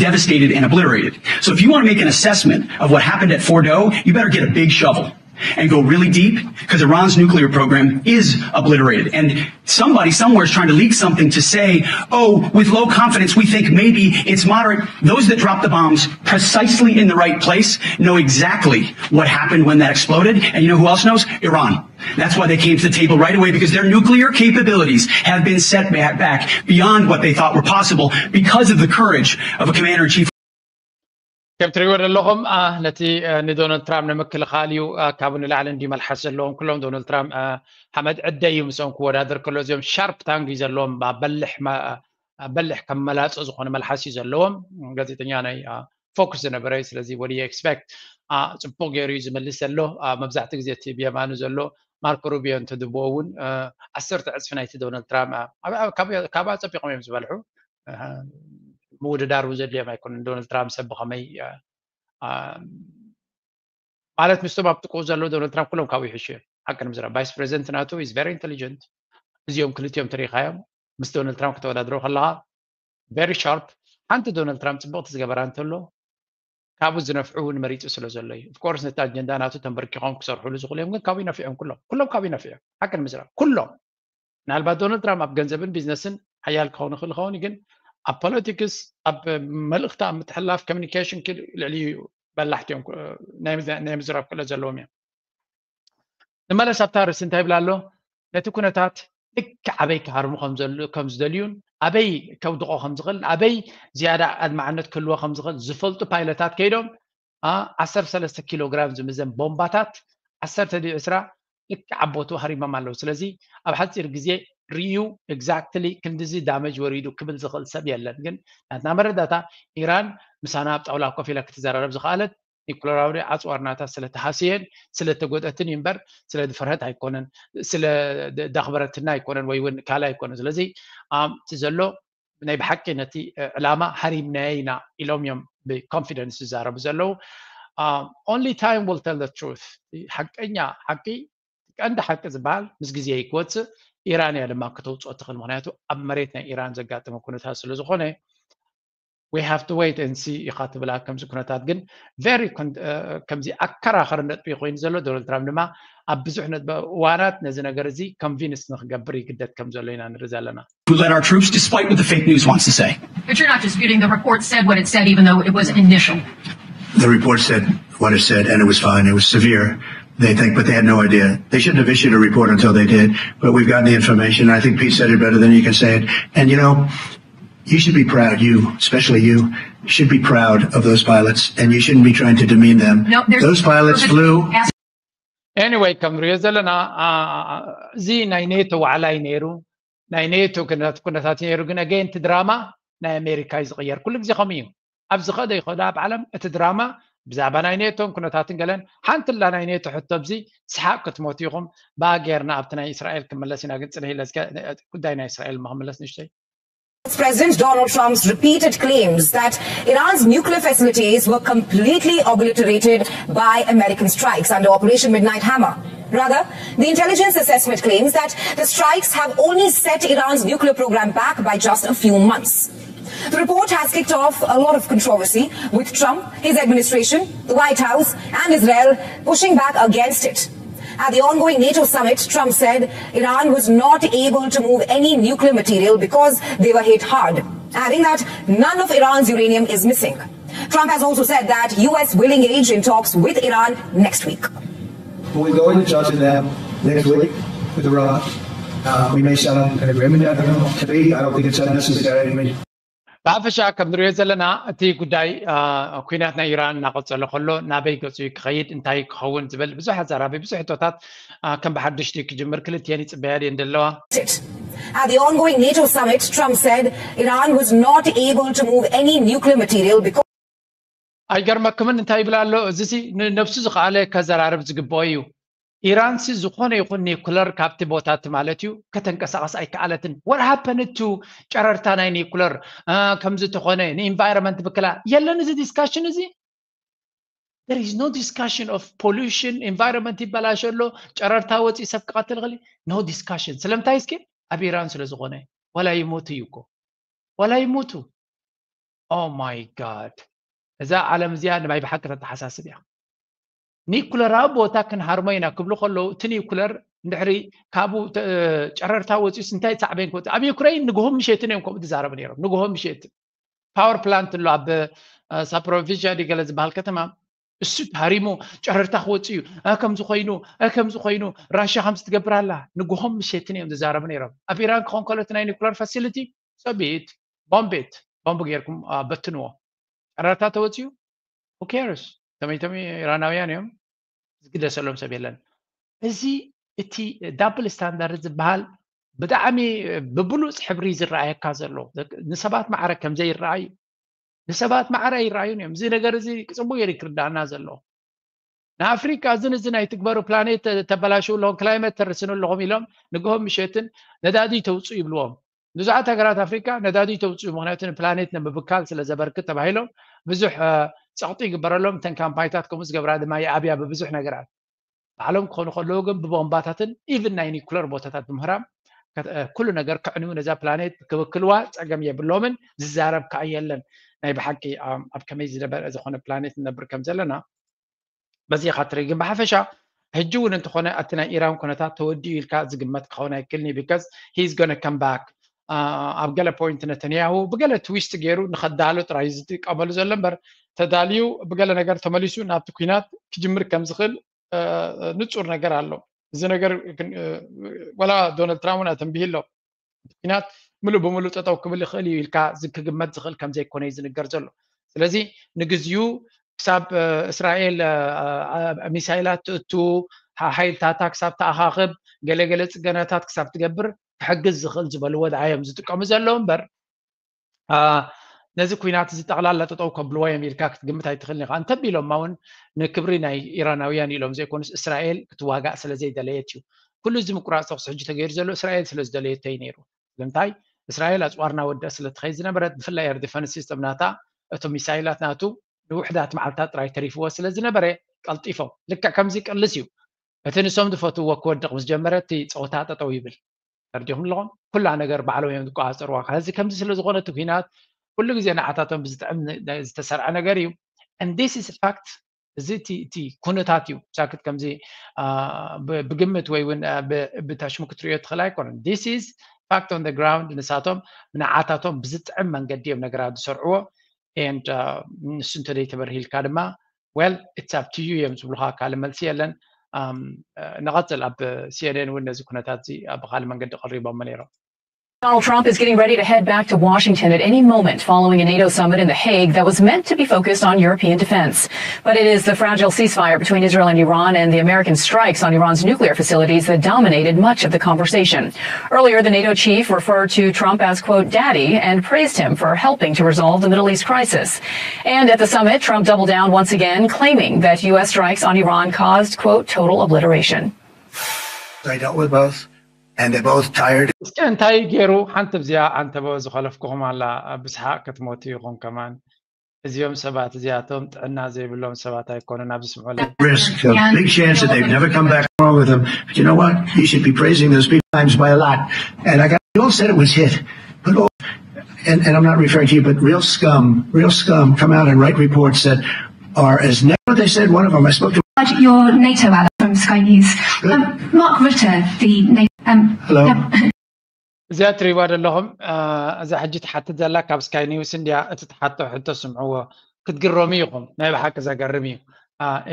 devastated and obliterated. So if you want to make an assessment of what happened at Fordo, you better get a big shovel and go really deep because Iran's nuclear program is obliterated. And somebody somewhere is trying to leak something to say, oh, with low confidence, we think maybe it's moderate. Those that dropped the bombs precisely in the right place know exactly what happened when that exploded. And you know who else knows? Iran. That's why they came to the table right away, because their nuclear capabilities have been set back, back beyond what they thought were possible because of the courage of a commander in chief. ከም ትሪእዎ ዘለኹም ነቲ ንዶናልድ ትራምፕ ንምክልኻል እዩ ካብኡ ንላዕሊ እንዲ መልሓስ ዘለዎም ኩሎም። ዶናልድ ትራምፕ ሓመድ ዕደ እዩ ምስኦም ክወዳደር ከሎ እዚኦም ሻርፕ ታንግ እዩ ዘለዎም። በልሕ ከም መላፀ ዝኾነ መልሓስ እዩ ዘለዎም። ጋዜጠኛ ናይ ፎክስ ዝነበረ ስለዚ what do you expect? ፅቡቕ ገይሩ እዩ ዝመልስ ዘሎ። መብዛሕትኡ ግዜ እቲ ብየማኑ ዘሎ ማርኮ ሩቢዮ እንተድብዎ እውን ዓሰርተ ዕፅፊ ናይቲ ዶናልድ ትራምፕ ካብ ኣፀቢቖም እዮም ዝበልሑ። ምውድዳር እውን ዘድልዮም ኣይኮነን። ዶናልድ ትራምፕ ሰብ ብኸመይ ማለት ምስቶም ኣብ ጥቅኡ ዘለዉ ዶናልድ ትራምፕ ኩሎም ካብኡ ይሕሹ እዮም። ሓቂ ንምዝራብ ቫይስ ፕሬዚደንት ናቱ is very intelligent። እዚኦም ክልቲኦም ትሪኢኻዮም ምስ ዶናልድ ትራምፕ ከተወዳድሮ ከለኻ very sharp። ሓንቲ ዶናልድ ትራምፕ ፅብቕቲ ዝገበራ እንተሎ ካብኡ ዝነፍዑ እውን መሪፁ ስለ ዘሎ እዩ። ኦፍኮርስ ነቲ ኣጀንዳ ናቱ ተንበርኪኾም ክሰርሕሉ ዝኽእሉ እዮም፣ ግን ካብኡ ይነፍዑ እዮም ኩሎም። ኩሎም ካብኡ ይነፍዑ እዮም። ሓቂ ንምዝራብ ኩሎም ምናልባት ዶናልድ ትራምፕ ኣብ ገንዘብን ቢዝነስን ሓያል ክኸውን ይኽእል ይኸውን ግን ኣብ ፖለቲክስ ኣብ መልእኽቲ ኣብ ምትሕልላፍ ኮሚኒኬሽን ልዕሊ በላሕቲ እዮም። ናይ ምዝራብ ክእለት ዘለዎም እዮም። ንመለስ ኣብታ ርእሲ እንታይ ይብል ኣሎ? ነቲ ኩነታት ልክዕ ኣበይ ክሃርሙ ከም ዝደልዩን ኣበይ ከውድቆ ከም ዝኽእል ኣበይ ዝያዳ ኣድማዕነት ክህልዎ ከም ዝኽእል ዝፈልጡ ፓይለታት ከይዶም ዓሰርተ ሰለስተ ኪሎ ግራም ዝምዘን ቦምባታት ዓሰርተ ድዩ ዕስራ ልክዕ ኣብ ቦትኡ ሃሪሞም ኣለዉ። ስለዚ ኣብ ሓፂር ግዜ ርእዩ exactly ክንድዚ ዳመጅ ወሪዱ ክብል ዝኽእል ሰብ የለን። ግን ናትና መረዳእታ ኢራን ምሳና ኣብ ጣውላ ኮፍ ኢላ ክትዘራረብ ዝኸኣለት ኒኩለራዊ ኣፅዋር ናታ ስለተሃሰየን ስለተጎድአትን እዩ እምበር ስለዝፈርሀት ኣይኮነን፣ ስለዳኽበረትና ኣይኮነን ወይ እውን ካልእ ኣይኮነን። ስለዚ እቲ ዘሎ ናይ ብሓቂ ነቲ ዕላማ ሃሪምናዮ ኢና ኢሎም እዮም ብኮንፊደንስ ዝዛረቡ ዘለዉ። Only time will tell the truth። ሓቀኛ ሓቂ ቀንዲ ሓቂ ዝበሃል ምስ ግዜ እዩ ክወፅእ። ኢራን እያ ድማ ክተውፅኦ ትኽእል። ምክንያቱ ኣብ መሬት ናይ ኢራን ዘጋጠመ ኩነታት ስለ ዝኾነ we have to wait and see ኢኻ ትብላ። ከምዚ ኩነታት ግን very ከምዚ ኣከራኸሪ ነጥቢ ኮይኑ ዘሎ ዶናልድ ትራምፕ ድማ ኣብ ብዙሕ ነጥቢ እዋናት ነዚ ነገር እዚ ኮንቪንስ ንክገብር ይግደድ ከም ዘሎ ኢና ንርኢ ዘለና። Who led our troops, despite what the fake news wants to say. But you're not disputing the report said what it said, even though it was initial. The report said what it said, and it was fine. It was severe, they think, but they had no idea. They shouldn't have issued a report until they did. But we've gotten the information. I think Pete said it better than you can say it. And you know, You should be proud, you, especially you, should be proud of those pilots, and you shouldn't be trying to demean them. No, there's Those pilots flew. Anyway, ከም ንሪኦ ዘለና እዚ ናይ ኔቶ ዋዕላ እዩ ነይሩ። ናይ ኔቶ ኩነታት እዩ ነይሩ። ግን ኣገይን እቲ ድራማ ናይ ኣሜሪካ እዩ ዝቕየር። ኩሉ ግዜ ከምኡ እዩ። ኣብ ዝኸደ ይኸዶ ኣብ ዓለም እቲ ድራማ ብዛዕባ ናይ ኔቶን ኩነታትን ገለን ሓንቲ ላ ናይ ኔቶ ሕቶ ኣብዚ ሰሓቕ ክትሞቱ ኢኹም። ብኣ ጌርና ኣብቲ ናይ እስራኤል ክመለስ ኢና። ግን ፅንሕ ኢለ እስከ ጉዳይ ናይ እስራኤል ክመለስ ንሽተይ። President Donald Trump's repeated claims that Iran's nuclear facilities were completely obliterated by American strikes under Operation Midnight Hammer. Rather, the intelligence assessment claims that the strikes have only set Iran's nuclear program back by just a few months. The report has kicked off a lot of controversy, with Trump, his administration, the White House, and Israel pushing back against it. At the ongoing NATO summit, Trump said Iran was not able to move any nuclear material because they were hit hard, adding that none of Iran's uranium is missing. Trump has also said that U S will engage in talks with Iran next week. We're going to talk to them next week with Iran. Uh, we may sign an agreement. I don't know to be. I don't think it's necessary. I mean, ብሓፈሻ ከም ንሪኦ ዘለና እቲ ጉዳይ ኩናት ናይ ኢራን እናቐፀለ ከሎ ናበይ ገፁ ክኸይድ እንታይ ክኸውን ዝብል ብዙሕ ኣዛራቢ ብዙሕ ሕቶታት ከም ብሓድሽቲ ክጅምር ክልቲኤን ይፅበያ ድየን ዘለዋ። At the ongoing NATO summit, Trump said Iran was not able to move any nuclear material because ኣይገርመክምን እንታይ ይብል ኣሎ? እዚ ነብሱ ዝኸኣለ ከዘራርብ ዝግብኦ እዩ። ኢራንሲ ዝኾነ ይኹን ኒኩለር ካብቲ ቦታቲ ማለት እዩ ከተንቀሳቐስ ኣይከኣለትን። What happened to ጨረርታ ናይ ኒኩለር ከምዚ ተኾነ ንኢንቫይሮንመንት ብክላ የለን። እዚ ዲስካሽን እዚ there is no discussion of pollution, environment ይበላሸ ኣሎ፣ ጨረርታ ወፂ ሰብ ክቐትል ኽእል no discussion። ስለምንታይ እስኪ ኣብ ኢራን ስለ ዝኾነ ዋላ ይሞቱ እዩ እኮ ዋላ ይሞቱ። Oh my God፣ እዛ ዓለም እዚኣ ንማይ ብሓቂ ተተሓሳስብ እያ። ኒኩለራዊ ቦታ ክንሃርሞ ኢና ክብሉ ከለዉ እቲ ኒኩለር እንድሕሪ ካብኡ ጨረርታ ወፂኡስ እንታይ ሳዕቤን ክወፅእ? ኣብ ዩክሬን ንግሆን ምሸትን እዮም ከምኡ ዝዛረቡ ነይሮም። ንግሆን ምሸትን ፓወር ፕላንት ኣሎ ኣብ ሳፕሮቪሻ ድገለ ዝበሃል ከተማ እሱ ተሃሪሙ ጨረርታ ክወፅእ እዩ ከምዚ ኮይኑ ከምዚ ኮይኑ ራሻ ከምዚ ትገብር ኣላ። ንግሆን ምሸትን እዮም ዝዛረቡ ነይሮም። ኣብ ኢራን ክኾን ከሎ እቲ ናይ ኒኩለር ፋሲሊቲ ሰቢት ቦምቤት ቦምብ ጌርኩም በትንዎ። ጨረርታ ተወፅዩ who cares? ተመይተሚ ኢራናውያን እዮም፣ ዝግደሰሎም ሰብ የለን። እዚ እቲ ዳብል ስታንዳርድ ዝበሃል ብጣዕሚ ብብሉፅ ሕብሪ ዝረኣየካ ዘሎ ንሰባት ማዕረ ከምዘይረኣዩ ንሰባት ማዕረ ኣይረኣዩን እዮም። እዚ ነገር እዚ ክፅቡቅ ገይሩ ክርዳእና ዘሎ ንኣፍሪካ እዝን እዚ ናይ ትግበሩ ፕላኔት ተበላሽው ኣለኹም ክላይመት ተርስኑ ኣለኹም ኢሎም ንግሆም ምሸትን ነዳዲ ተውፅኡ ይብልዎም። ብዙሓት ሃገራት ኣፍሪካ ነዳዲ ተውፅኡ ምክንያቱ ንፕላኔት ንምብካል ስለ ዘበርክት ተባሂሎም ብዙሕ ፀቕጢ ይግበረሎም። እተን ካምፓኒታት ከምኡ ዝገብራ ድማ ይኣብያ ብብዙሕ ነገራት ባዕሎም ክኾኑ ከለዉ ግን ብቦምባታትን ኢቭን ናይ ኒኩለር ቦታታት ብምህራም ኩሉ ነገር ከዕንዩ ነዛ ፕላኔት ክብክልዋ ፀገም የብሎምን። ዝዛረብ ከዓ የለን። ናይ ብሓቂ ኣብ ከመይ ዝነበረ ዝኾነ ፕላኔት ንነብር ከም ዘለና በዚ ኢኻ ትርኢ። ግን ብሓፈሻ ሕጂ እውን እንተኾነ እቲ ናይ ኢራን ኩነታት ተወዲኡ ኢልካ ዝግመት ክኸውን ኣይክልኒ because he's gonna come back። ኣብ ገለ ፖይንት ነተንያሁ ብገለ ትዊስት ገይሩ ንኸዳሎ ጥራይ ዝጥቀመሉ ዘሎ እምበር ተዳልዩ ብገለ ነገር ተመሊሱ ናብቲ ኩናት ክጅምር ከም ዝኽእል ንፁር ነገር ኣሎ። እዚ ነገር ወላ ዶናልድ ትራምፕ እውን ኣተንቢሂ ኣሎ። ኩናት ምሉእ ብምሉእ ጠጠው ክብል ይኽእል እዩ ኢልካ ክግመት ዝኽእል ከም ዘይኮነ እዩ ዝንገር ዘሎ። ስለዚ ንግዚኡ ክሳብ እስራኤል ሚሳይላት ትእቱ ሓይልታታ ክሳብ ተኣኻኽብ ገለገለ ፅገናታት ክሳብ ትገብር ክሕግዝ ዝኽእል ዝበልዎ ደኣ እዮም ዝጥቀሙ ዘለዉ እምበር ነዚ ኩናት እዚ ጠቕላላ ጠጠው ከብልዎ እዮም ኢልካ ክትግምት ኣይትኽእልን ኢኻ። እንተቢሎማ እውን ንክብሪ ናይ ኢራናውያን ኢሎም ዘይኮኑስ እስራኤል ክትዋጋእ ስለ ዘይደለየት እዩ። ኩሉ እዚ ምቁራፅ ተኩሲ ሕጂ ተገይሩ ዘሎ እስራኤል ስለ ዝደለየቶ እዩ ነይሩ። ስለምንታይ እስራኤል ኣፅዋርና ወደእ ስለ ትኸይድ ዝነበረት ብፍላይ ኤር ዲፈንስ ሲስተም ናታ እቶም ሚሳይላት ናቱ ንውሕዳት መዓልታት ጥራይ ተሪፍዎ ስለ ዝነበረ ቀልጢፎም ልክዕ ከምዚ ቅልስ እዩ እቲ ንሶም ዝፈትውዎ ክወድቕ ምስ ጀመረ እቲ ፀወታ ጠጠው ይብል። ተረዲኹም ኣለኹም? ኩላ ነገር ባዕሎም እዮም ዝቆፃፀርዋ። ሕዚ ከምዚ ስለ ዝኾነ እቲ ኩናት ኩሉ ግዜ ንዓታቶም ብዝጥዕም ዝተሰርዐ ነገር እዩ። And this is fact። እዚ እቲ ኩነታት እዩ። ሳክት ከምዚ ብግምት ወይ እውን ብታሽሙ ክትሪኦ ትኽእል ኣይኮነን። This is fact on the ground። ንሳቶም ንዓታቶም ብዝጥዕም መንገዲ እዮም ነገራት ዝሰርዕዎ። And ንሱ እንተደይ ተበርሂልካ ድማ well it's up to you እዮም ዝብሉካ ካልእ መልሲ የለን። ንቐፅል ኣብ ሲኤንኤን እውን ነዚ ኩነታት እዚ ብካልእ መንገዲ ቀሪቦሞ ነይሮም። Donald Trump is getting ready to head back to Washington at any moment following a NATO summit in The Hague that was meant to be focused on European defense. But it is the fragile ceasefire between Israel and Iran and the American strikes on Iran's nuclear facilities that dominated much of the conversation. Earlier, the NATO chief referred to Trump as, quote, daddy, and praised him for helping to resolve the Middle East crisis. And at the summit, Trump doubled down once again, claiming that U S strikes on Iran caused, quote, total obliteration. I dealt with both, and they're both tired. እስኪ እንታይ ገይሩ ሓንቲ ብዚኣ ኣንተበ ዝኸለፍኩኹም ኣላ ብስሓቅ ክትሞቱ ይኹን ከማን እዚኦም ሰባት እዚኣቶም ጥዕና ዘይብሎም ሰባት ኣይኮኑን ኣብዚ ስምዑ ኣለዉ Risk, a big chance that they've never come back. Wrong with them. But you know what? You should be praising those people times by a lot. And I got, you all said it was hit. But all, and, and I'm not referring to you, but real scum, real scum come out and write reports that are as never they said one of them. I spoke to Your NATO ally from Sky News. Um, Mark Rutte, the NATO. Um, Hello. እዚኣ ትሪእዋ ዘለኹም እዛ ሕጂ ትሓትት ዘላ ካብ ስካይ ኒውስ እንድያ። እቲ ትሓቶ ሕቶ ስምዕዎ ክትግረሙ ኢኹም። ናይ ብሓቂ ዘገርም እዩ።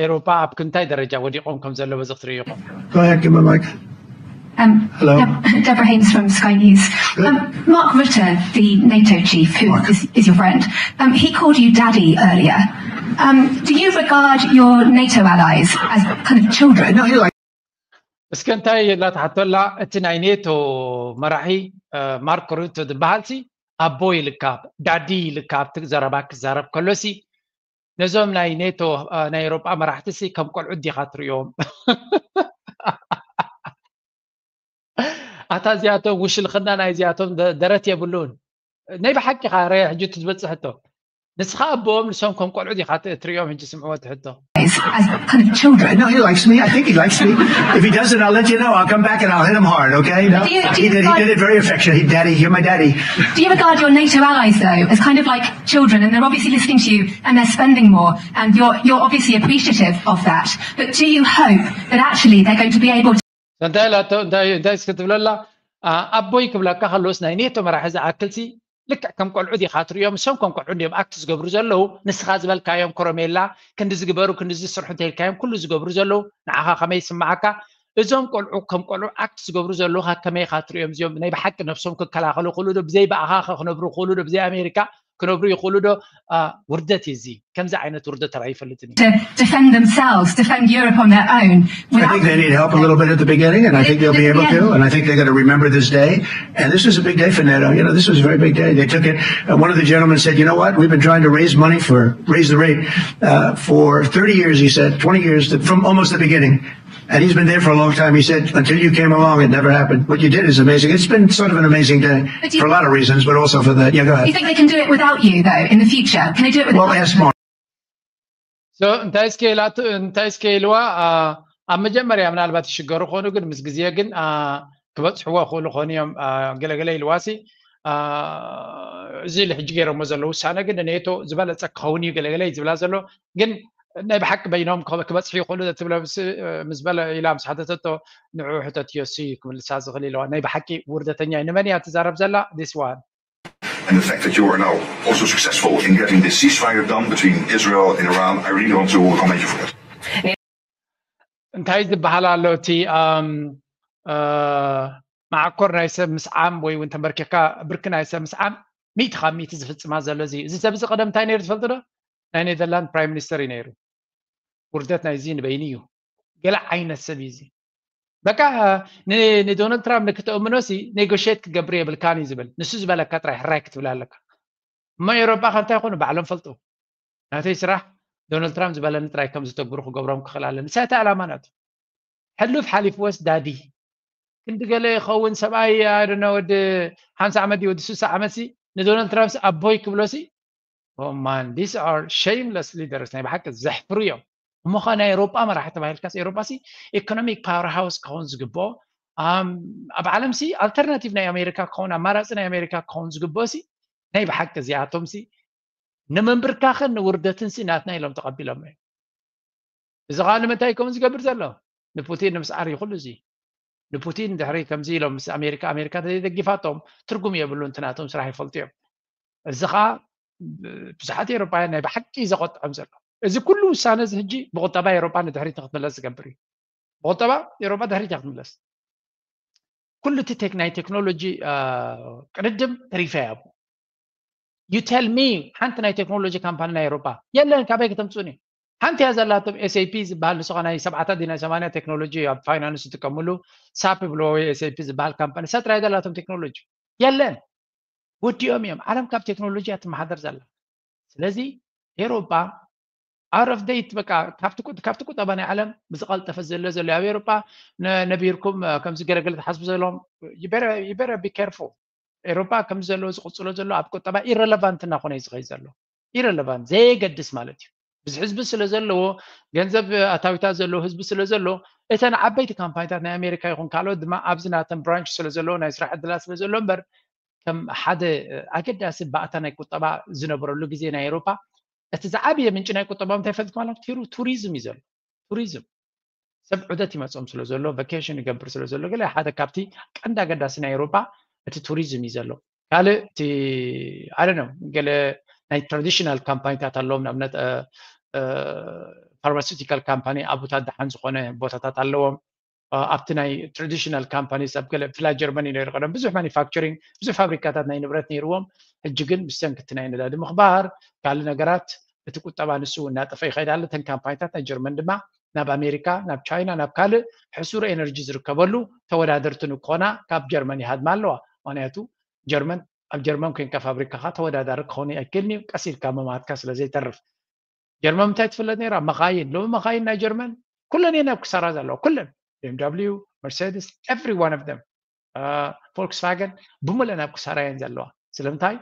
ኤሮፓ ኣብ ክንታይ ደረጃ ወዲቖም ከም ዘለዉ እዚ ክትርኢ ኢኹም። Go ahead, give him a mic. Um, Hello. Deb- Deborah Haynes from Sky News. Um, Mark Rutte, the NATO chief, who is, is your friend, um, he called you daddy earlier. Um, do you regard your NATO allies as kind of children? No, he like እስከ እንታይ የላ ትሓቶላ? እቲ ናይ ኔቶ መራሒ ማርክ ሩቶ ዝበሃል ሲ ኣቦ ይልካብ ዳዲ ይልካብ ዘረባ ክዛረብ ከሎሲ ነዞም ናይ ኔቶ ናይ ኤሮጳ መራሕቲ ሲ ከም ቆልዑ ዲኻ ትሪኦም? ኣታ እዚኣቶም ውሽልኽና ናይ እዚኣቶም ደረት የብሉን። ናይ ብሓቂ ኻ ረ ሕጂ ትዝበፅሕ ሕቶ ንስኻ ኣቦኦም ንሶም ከም ቆልዑ ዲኻ ትሪኦም? ሕጂ ስምዕዎ ትሕቶ As kind of children. No, he likes me. I think he likes me. If he doesn't, I'll let you know. I'll come back and I'll hit him hard, okay? No? Do you- do he, you did, he like- did it very affectionate. He, daddy, you're my daddy. Do you regard your NATO allies though as kind of like children, and they're obviously listening to you and they're spending more, and you're you're obviously appreciative of that. But do you hope that actually they're going to be able to እንታይ ኢላቶ እንታይ እንታይ እስኪ ትብለላ ኣቦይ ክብለካ ከለውስ ናይ ኔቶ መራሒ ዝኣክልሲ ልክዕ ከም ቆልዑ ዲኻ ትሪኦም? እሶም ከም ቆልዑ እንዲዮም ኣክት ዝገብሩ ዘለዉ። ንስኻ ዝበልካዮም ኮረሜላ ክንዲ ዝግበሩ ክንዲ ዝስርሑ እንተኢልካዮም ኩሉ ዝገብሩ ዘለዉ ንዓኻ ከመይ ይስምዓካ? እዞም ቆልዑ ከም ቆልዑ ኣክት ዝገብሩ ዘለዉ ከመይ ኢኻ ትሪኦም? እዚኦም ናይ ብሓቂ ነብሶም ክከላኸሉ ክእሉ ዶ? ብዘይ ብኣኻ ክነብሩ ክእሉ ዶ? ብዘይ ኣሜሪካ ክነብሩ ይኽእሉ ዶ? ውርደት እዩ እዚ። ከምዚ ዓይነት ውርደት ተራይ ይፈልጥን እዩ። Defend themselves, defend Europe on their own. I think they need help a little bit at the beginning, and I think they'll be able to. And I think they're going to remember this day. And this was a big day for NATO. You know, this was a very big day. They took it. Uh, one of the gentlemen said, "You know what? We've been trying to raise money for raise the rate uh, for thirty years." He said, "twenty years from almost the beginning." And he's been there for a long time. He said, "Until you came along, it never happened. What you did is amazing." It's been sort of an amazing day for a lot of reasons, but also for that. Yeah, go Do you ahead. think they can do it without you, though, in the future? Can they do it without Well, ask Mark. So እንታይ እስከ ኢላቱ እንታይ እስከ ኢልዋ? ኣብ መጀመርያ ምናልባት ይሽገሩ ኾኑ፣ ግን ምስ ግዜ ግን ክበፅሕዎ ክእሉ ኾኑ እዮም። ገለገለ ኢልዋሲ እዚ ሕጂ ገይሮሞ ዘለዉ ውሳነ ግን ንኔቶ ዝበለፀ ክኸውን እዩ ገለገለ እዩ ዝብላ ዘሎ። ግን ናይ ብሓቂ በይኖም ክበፅሑ ይኽእሉ ትብለ ምስ በለ ኢላ ምስ ሓተተቶ ንዕኡ ሕተትዮ ሲ ክምልሳ ዝኽእል ኢለዋ። ናይ ብሓቂ ውርደተኛ እዩ። ንመን እያ ትዛረብ ዘላ? This one. And the fact that you are now also successful in getting this ceasefire done between Israel and Iran, I really want to commend you for that. እንታይ ዝበሃል ኣሎ እቲ ኣም፣ እ፣ መዓኮር ናይ ሰብ ምስዓም ወይ እውን ተንበርኪኻ ብርኪ ናይ ሰብ ምስዓም ሚእቲ ካብ ሚእቲ ዝፍፅማ ዘሎ እዚ እዚ ሰብ እዚ ቀደም እንታይ ነይሩ ትፈልጡ ዶ? ናይ ኔዘርላንድ ፕራይም ሚኒስተር እዩ ነይሩ። ውርደት ናይዚ ንበይኑ እዩ። ገለ ዓይነት ሰብ እዩ እዚ። በቃ ንዶናልድ ትራምፕ ንክተእምኖ ሲ ኔጎሽት ክገብር የብልካን እዩ ዝብል። ንሱ ዝበለካ ጥራይ ሕራይ ክትብል ኣለካ። እሞ ኤሮጳ ከ እንታይ ይኾኑ ባዕሎም ፈልጡ። ናተይ ስራሕ ዶናልድ ትራምፕ ዝበለኒ ጥራይ ከም ዝተግብሩ ክገብሮም ክኽእል ኣለኒ። ሳይቲ ዕላማ ናቱ ሕሉፍ ሓሊፍወስ ዳዲ ክንዲ ገለ ይኸውን ሰብኣይ ኣደና ወዲ ሓምሳ ዓመት ድዩ ወዲ ስሳ ዓመት ሲ ንዶናልድ ትራምፕ ኣቦይ ክብሎ ሲ Oh man, these are shameless leaders. ናይ ብሓቂ ዘሕፍሩ እዮም። እሞ ኸ ናይ ኤሮጳ መራሒ ተባሂልካስ ኤሮጳ ሲ ኢኮኖሚክ ፓወር ሃውስ ክኸውን ዝግብኦ ኣብ ዓለም ሲ ኣልተርናቲቭ ናይ ኣሜሪካ ክኸውን ኣማራፂ ናይ ኣሜሪካ ክኸውን ዝግብኦ ሲ ናይ ብሓቂ እዚኣቶም ሲ ንምንብርካኽን ንውርደትን ሲ ናትና ኢሎም ተቐቢሎም እዮም። እዚ ከዓ ንምንታይ ከምኡ ዝገብር ዘሎ ንፑቲን ንምስዓር እዩ ኩሉ እዚ። ንፑቲን ድሕሪ ከምዚ ኢሎም ምስ ኣሜሪካ ኣሜሪካ ተዘይደጊፋቶም ትርጉም የብሉን። እቲ ናቶም ስራሕ ይፈልጡ እዮም። እዚ ከዓ ብዙሓት ኤሮፓውያን ናይ ብሓቂ እዩ ዘቆጥዖም ዘሎ። እዚ ኩሉ ውሳነ እዚ ሕጂ ብቁጠባ ኤሮፓ ንድሕሪት ንክትምለስ ዝገብር እዩ። ብቁጠባ ኤሮፓ ድሕሪት እያ ክትምለስ። ኩሉ እቲ ናይ ቴክኖሎጂ ቅድድም ተሪፈ ያቡ you tell me ሓንቲ ናይ ቴክኖሎጂ ካምፓኒ ናይ ኤሮጳ የለን። ካበይ ከተምፅኡኒ? ሓንቲ እያ ዘላቶም። ኤስኤፒ ዝበሃል ንስኻ ናይ ሰብዓታት ናይ ሰማንያ ቴክኖሎጂ ኣብ ፋይናንስ ዝጥቀምሉ ሳፕ ብሎ ወይ ኤስኤፒ ዝበሃል ካምፓኒ ሰጥራ እያ ዘላቶም። ቴክኖሎጂ የለን። ወዲኦም እዮም። ዓለም ካብ ቴክኖሎጂ እያ ትመሓደር ዘላ። ስለዚ ኤሮጳ out of date በቃ ካብቲ ቁጠባ ናይ ዓለም ብዝቐልጠፈ ዘሎ ዘሎ ኣብ ኤሮጳ ነቢርኩም ከምዚ ገለገለ ትሓስቡ ዘለዎም you better be careful። ኤሮጳ ከምዚ ዘለዎ ዝቕፅሎ ዘሎ ኣብ ቁጠባ ኢረለቫንት እናኾነ እዩ ዝኸይ ዘሎ። ኢረለቫንት ዘየገድስ ማለት እዩ። ብዙ ህዝቢ ስለ ዘለዎ ገንዘብ ኣታዊታት ዘለዎ ህዝቢ ስለ ዘሎ እተን ዓበይቲ ካምፓኒታት ናይ ኣሜሪካ ይኹን ካልኦት ድማ ኣብዚ ናተን ብራንች ስለ ዘለዎ ናይ ስራሕ ዕድላት ስለ ዘሎ እምበር ከም ሓደ ኣገዳሲ ባእታ ናይ ቁጠባ ዝነበረሉ ግዜ ናይ ኤሮፓ እቲ ዝዓብየ ምንጭ ናይ ቁጠባ እንታይ ፈልጥ ማለት ሩ ቱሪዝም እዩ ዘሎ። ቱሪዝም ሰብ ዑደት ይመፅኦም ስለ ዘሎ ቫኬሽን ይገብር ስለ ዘሎ ገለ ሓደ ካብቲ ቀንዲ ኣገዳሲ ናይ ኤሮፓ እቲ ቱሪዝም እዩ ዘሎ። ካልእ እቲ ኣለ ነው ገለ ናይ ትራዲሽናል ካምፓኒታት ኣለዎም ንኣብነት ፋርማሲውቲካል ካምፓኒ ኣቡታት ደሓን ዝኾነ ቦታታት ኣለዎም። ኣብቲ ናይ ትራዲሽናል ካምፓኒስ ኣብ ገለ ብፍላይ ጀርመኒ ነይሩ ቀደም ብዙሕ ማኒፋክቸሪንግ ብዙሕ ፋብሪካታት ናይ ንብረት ነይርዎም። ሕጂ ግን ብሰንኪ እቲ ናይ ነዳዲ ምኽባር ካልእ ነገራት እቲ ቁጠባ ንሱ እናጠፈ ይኸይድ ኣሎ። እተን ካምፓኒታት ናይ ጀርመን ድማ ናብ ኣሜሪካ ናብ ቻይና ናብ ካልእ ሕሱር ኤነርጂ ዝርከበሉ ተወዳደርቲ ንክኾና ካብ ጀርመን ይሃድማ ኣለዋ። ምክንያቱ ጀርመን ኣብ ጀርመን ኮንካ ፋብሪካኻ ተወዳዳሪ ክኾኑ ኣይክእልን እዩ። ቀስ ኢልካ ምማትካ ስለ ዘይተርፍ ጀርመን ምንታይ ትፍለጥ ነይራ? መኻይን። ሎሚ መኻይን ናይ ጀርመን ኩለን እየን ኣብ ክሳራ ዘለዋ ኩለን። ቢኤምደብሊዩ፣ መርሴድስ፣ every one of them፣ ፎልክስቫገን ብምሉእ ናብ ክሳራ እየን ዘለዋ። ስለምንታይ?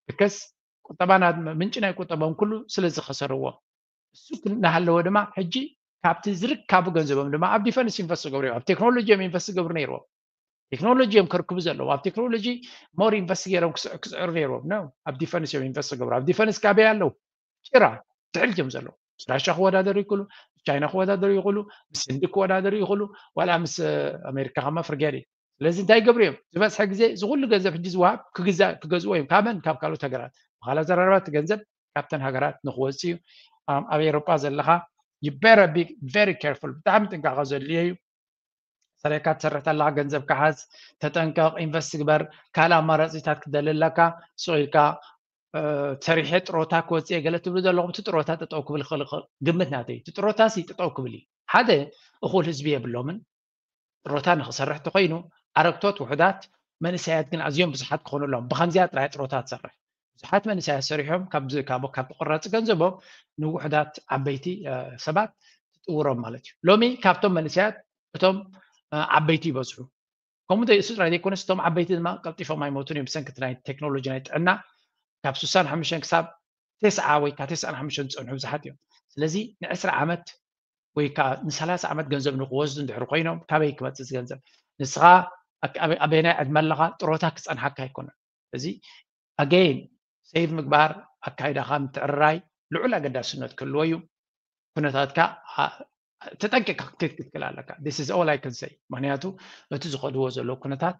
ብከስ ቁጠባና ምንጭ ናይ ቁጠቦም ኩሉ ስለ ዝኸሰርዎ እሱ እናሃለወ ድማ ሕጂ ካብቲ ዝርካቡ ገንዘቦም ድማ ኣብ ዲፈንስ ኢንቨስት ገብሩ እዮም። ኣብ ቴክኖሎጂ እዮም ኢንቨስት ገብሩ ነይርዎም። ቴክኖሎጂ እዮም ከርክቡ ዘለዎም። ኣብ ቴክኖሎጂ ሞር ኢንቨስት ገይሮም ክስዕሩ ነይርዎም ነው። ኣብ ዲፈንስ እዮም ኢንቨስት ገብሩ። ኣብ ዲፈንስ ካበይ ኣለዉ? ጭራ ትሕልት እዮም ዘለዉ። ምስ ራሻ ክወዳደሩ ይኽእሉ፣ ምስ ቻይና ክወዳደሩ ይኽእሉ፣ ምስ ህንዲ ክወዳደሩ ይኽእሉ፣ ዋላ ምስ ኣሜሪካ ከማ ፍርጌሪ። ስለዚ እንታይ ይገብሩ እዮም? ዝበዝሐ ግዜ እዚ ኩሉ ገንዘብ ሕጂ ዝወሃብ ክገዝእዎ እዮም። ካበን ካብ ካልኦት ሃገራት ብኻላ ዘረረባት ገንዘብ ካብተን ሃገራት ንክወፅእ እዩ። ኣብ ኤሮጳ ዘለኻ you better be very careful። ብጣዕሚ ጥንቃቐ ዘድልዮ እዩ። ሰሪሕካ ትሰርሕ ተለኻ ገንዘብ ክሓዝ ተጠንቀቕ። ኢንቨስት ግበር። ካልእ ኣማራፂታት ክደሊ ኣለካ። ሱቕ ኢልካ ሰሪሐ ጥሮታ ክወፅእ ገለ ትብሉ ዘለኹም እቲ ጥሮታ ጠጠው ክብል ክኽእል ግምት ናተይ። እቲ ጥሮታ ሲ ጠጠው ክብል እዩ። ሓደ እኹል ህዝቢ የብሎምን። ጥሮታ ንክሰርሕ ተኮይኑ ኣረግቶት ውሑዳት መንእሰያት ግን ኣዝዮም ብዙሓት ክኾኑ ኣለዎም። ብከምዚኣ ጥራይ ጥሮታ ትሰርሕ ብዙሓት መንእሰያት ሰሪሖም ካብ ካብ ቁራፂ ገንዘቦም ንውሑዳት ዓበይቲ ሰባት ትጥውሮም ማለት እዩ። ሎሚ ካብቶም መንእሰያት እቶም ዓበይቲ ይበዝሑ። ከምኡ እሱ ጥራይ ዘይኮነስ እቶም ዓበይቲ ድማ ቀልጢፎም ኣይሞቱን እዮም። ብሰንኪ ናይ ቴክኖሎጂ ናይ ጥዕና ካብ ስሳን ሓሙሽተን ክሳብ ተስዓ ወይ ካብ ተስዓን ሓሙሽተን ዝፀንሑ ብዙሓት እዮም። ስለዚ ንዕስራ ዓመት ወይ ከዓ ንሰላሳ ዓመት ገንዘብ ንክወስዱ እንድሕር ኮይኖም ካበይ ክመፅእ ዝገንዘብ ንስኻ ኣበናይ ዕድመ ኣለኻ ጥሮታ ክፀንሓካ ኣይኮነን። እዚ ኣገይን ሴቭ ምግባር ኣካይዳኻ ምትዕርራይ ልዑል ኣገዳስነት ክህልዎ እዩ። ኩነታትካ ተጠንቂቕካ ክትክትክል ኣለካ። This is all I can say። ምክንያቱ እቲ ዝኸድዎ ዘለዉ ኩነታት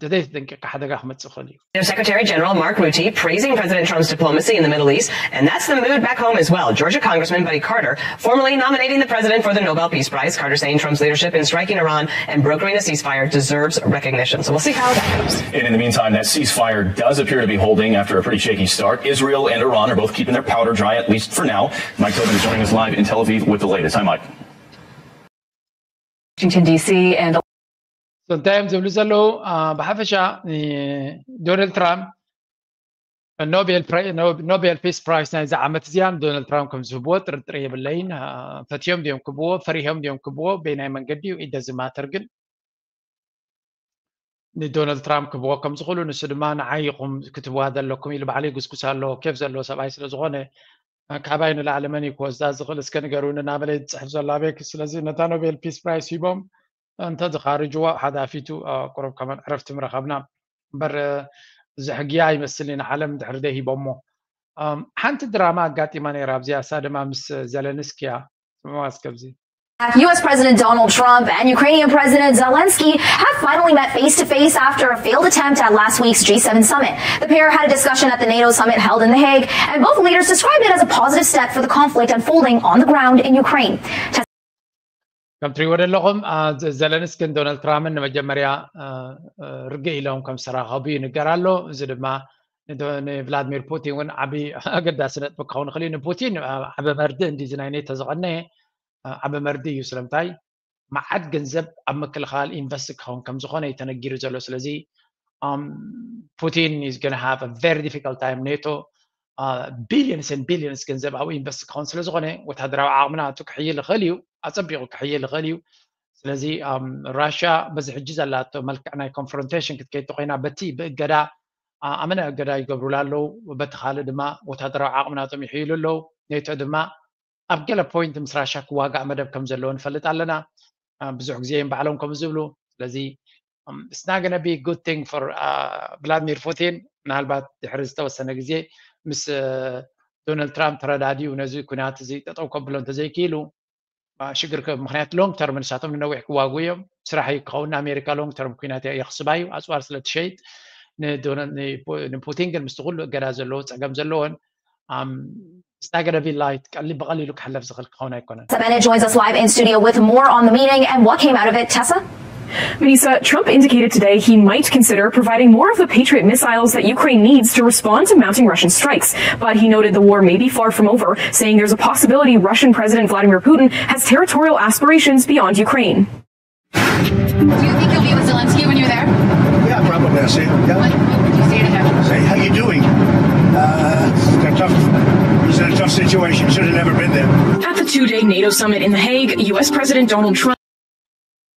ተዘይተጠንቂቕካ ሓደጋ ክመፅእ ይኽእል እዩ። Secretary General Mark Rutte praising President Trump's diplomacy in the Middle East, and that's the mood back home as well. Georgia Congressman Buddy Carter formally nominating the president for the Nobel Peace Prize. Carter saying Trump's leadership in striking Iran and brokering a ceasefire deserves recognition. So we'll see how that goes. And in the meantime, that ceasefire does appear to be holding after a pretty shaky start. Israel and Iran are both keeping their powder dry, at least for now. Mike Tobin is joining us live in Tel Aviv with the latest. Hi, Mike. Washington, D C, and እንታይ እዮም ዝብሉ ዘለዉ? ብሓፈሻ ዶናልድ ትራምፕ ኖቤል ፒስ ፕራይስ ናይዚ ዓመት እዚኣ ንዶናልድ ትራምፕ ከም ዝህብዎ ጥርጥር የብለይን። ፈትዮም ድዮም ክብዎ፣ ፈሪሆም ድዮም ክብዎ፣ በይናይ መንገዲ እዩ ኢደ ዝማተር ግን ንዶናልድ ትራምፕ ክብዎ ከም ዝኽእሉ ንሱ ድማ ንዓይ ኢኹም ክትብዋ ዘለኩም ኢሉ ባዕሉ ይጉስጉስ ኣሎ። ኬፍ ዘለዎ ሰብኣይ ስለ ዝኾነ ካባይ ንላዕሊ መን እዩ ክወስዳ ዝኽእል እስከ ንገሩኒ እናበለ እዩ ዝፅሕፍ ዘሎ ኣቤክ። ስለዚ ነታ ኖቤል ፒስ ፕራይስ ሂቦም እንተ ዝኻርጅዋ ሓደ ኣፊቱ ቁሩብ ከማን ዕረፍቲ ምረኸብና እምበር ዝሕግያ ኣይመስልን ኢና ዓለም ድሕሪ ደይ ሂቦሞ። ሓንቲ ድራማ ኣጋጢማ ነይራ ኣብዚኣ እሳ ድማ ምስ ዘለንስኪ እያ። ስምዕዋ እስከ ኣብዚ። U S President Donald Trump and Ukrainian President Zelensky have finally met face to face after a failed attempt at last week's G seven summit. The pair had a discussion at the NATO summit held in The Hague, and both leaders described it as a positive step for the conflict unfolding on the ground in Ukraine. ከም ትሪእዎ ዘለኹም፣ አ፣ ዘ-፣ ዘለንስክን ዶናልድ ትራምፕን ንመጀመርያ፣ አ፣ አ፣ ርግእ ኢሎም ከም ዝተራኸቡ ይንገር ኣሎ። እዚ ድማ ንዶ-፣ ንቭላድሚር ፑቲን እውን ዓቢ ኣገዳሲ ነጥቢ ክኸውን ይኽእል እዩ። ንፑቲን፣ አ፣ ዓቢ መርድእ እንዲ እዚ ናይ ኔቶ ዝቐነየ፣ አ፣ ዓቢ መርድእ እዩ። ስለምንታይ? መዓት ገንዘብ ኣብ ምክልኻል ኢንቨስት ክኸውን ከም ዝኾነ እዩ ተነጊሩ ዘሎ። ስለዚ፣ um, ፑቲን is gonna have a very difficult time። ኔቶ፣ አ፣ ቢሊዮንስ and ቢሊዮንስ ገንዘብ ኣብኡ ኢንቨስት ክኸውን ስለ ዝኾነ፣ ወታደራዊ ዓቕምና እቱ ክሕይል ይኽእል እዩ፣ ኣጸቢቑ ክሕይል ይኽእል እዩ። ስለዚ፣ um፣ ራሽያ በዚ ሕጂ ዘላቶ መልክዕ ናይ ኮንፍሮንቴሽን ክትከይድ ተኾይና፣ በቲ ብእገዳ፣ አ፣ ኣመና እገዳ ይገብሩላ ኣለዉ፣ በቲ ካልእ ድማ ወታደራዊ ዓቕምናቶም ይሕይሉ ኣለዉ። ኔቶ ድማ ኣብ ገለ ፖይንት ምስ ራሽያ ክዋጋእ መደብ ከም ዘለዎ ንፈልጥ ኣለና። አ፣ ብዙሕ ግዜ እዮም ባዕሎም ከምኡ ዝብሉ። ስለዚ፣ um, it's not gonna be a good thing for, አ፣ ቭላድሚር ፑቲን። ምናልባት ድሕሪ ዝተወሰነ ግዜ ምስ፣ አ፣ ዶናልድ ትራምፕ ተረዳዲኡ ነዚ ኩናት እዚ ጠጠው ከብሎ እንተዘይክኢሉ፣ አ፣ ሽግር ከ-፣ ምኽንያት ሎንግ ተርም ንሳቶም ንነዊሕ ክዋጉ እዮም። ስራሕ እዩ ክኸውን፣ ንኣሜሪካ ሎንግ ተርም ኩናት እያ የኽስባ እዩ፣ ኣጽዋር ስለ ትሸይጥ። ንዶና-፣ ንፑ-፣ ንፑቲን ግን ምስቲ ኩሉ እገዳ ዘለዎ፣ ጸገም ዘለዎን፣ um, it's not gonna be light፣ ቀሊ-፣ ብቐሊሉ ክሕለፍ ዝኽእል ክኸውን ኣይኮነን። Sabene joins us live in studio with more on the meeting and what came out of it. Tessa? Vanessa, Trump indicated today he might consider providing more of the Patriot missiles that Ukraine needs to respond to mounting Russian strikes. But he noted the war may be far from over, saying there's a possibility Russian President Vladimir Putin has territorial aspirations beyond Ukraine. Do you think you'll be with Zelensky when you're there? Yeah, probably. I'll see him. What, Yeah. what would you say to him? Say, how you doing? Uh, it's a tough, he's in a tough situation. Should have never been there. At the two day NATO summit in The Hague, U S President Donald Trump.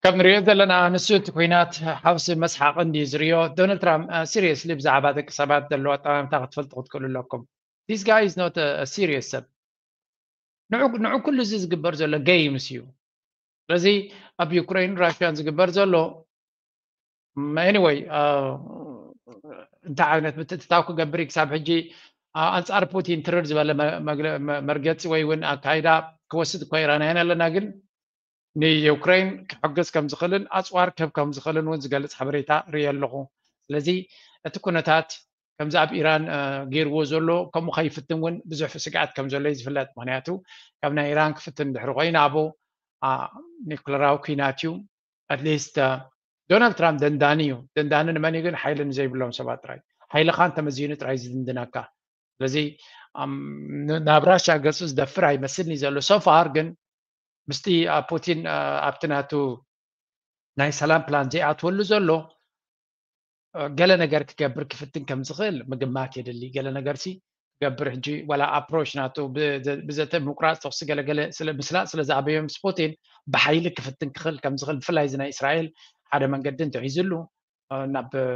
ከም ንሪኦ ዘለና፣ ንሱ እቲ ኩናት ሓውሲ መስሓቕ እንዲ ዝርዮ። ዶናልድ ትራምፕ፣ አ፣ ሲሪየስሊ ብዛዕባ ደቂ ሰባት ዘለዎ ኣጠማምታ ክትፈልጡ ክትክእሉ ኣለኩም። This guy is not a, a serious ሰብ። ንዑ፣ ንዑ ኩሉ እዚ ዝግበር ዘሎ ገይምስ እዩ። ስለዚ ኣብ ዩክሬን ራሽያን ዝግበር ዘሎ፣ ም፣ ኤኒወይ፣ አ፣ እንታይ ዓይነት ምትእትታው ክገብር እዩ ክሳብ ሕጂ፣ አ፣ ኣንጻር ፑቲን ትርር ዝበለ መ-፣ መግለ-፣ መ-፣ መርገጺ ወይ እውን ኣካይዳ ክወስድ እኳ ኢራናውያን ኣለና፣ ግን ንዩክሬን ክሕግዝ ከም ዝኽእልን ኣጽዋር ክህብ ከም ዝኽእልን እውን ዝገልጽ ሓበሬታ ርእየ ኣለኹ። ስለዚ እቲ ኩነታት ከምዚ ኣብ ኢራን፣ አ፣ ገይርዎ ዘሎ ከምኡ ከይፍትን እውን ብዙሕ ስግኣት ከም ዘሎ እዩ ዝፍለጥ። ምኽንያቱ ካብ ናይ ኢራን ክፍትን ድሕሪ ኮይኑ ኣብኡ፣ አ፣ ኒኩለራዊ ኩናት እዩ። ኣትሊስት፣ አ፣ ዶናልድ ትራምፕ ደንዳኒ እዩ። ደንዳኒ ንመን እዩ ግን? ሓይሊ ንዘይብሎም ሰባት ጥራይ። ሓይልኻ እንተመዚኑ ጥራይ ዝድንድነካ። ስለዚ፣ ኣም፣ ን-፣ ናብ ራሽያ ገጹ ዝደፍር ኣይመስልን እዩ ዘሎ። ሶፋር ግን ምስቲ፣ አ፣ ፑቲን፣ አ፣ ኣብቲ ናቱ ናይ ሰላም ፕላን ዘይኣትወሉ ዘሎ፣ አ፣ ገለ ነገር ክገብር ክፍትን ከም ዝኽእል ምግማት የድሊ። ገለ ነገርሲ ክገብር ሕጂ ዋላ ኣፕሮች ናቱ ብ-፣ ዘ-፣ ብዘተ ምቁራጽ ተኹሲ ገለገለ ስለ ምስላ ስለ ዝኣበዮ ምስ ፑቲን ብሓይሊ ክፍትን ክኽእል ከም ዝኽእል፣ ብፍላይ እዚ ናይ እስራኤል ሓደ መንገዲ እንተሒዝሉ፣ አ፣ ናብ፣ አ፣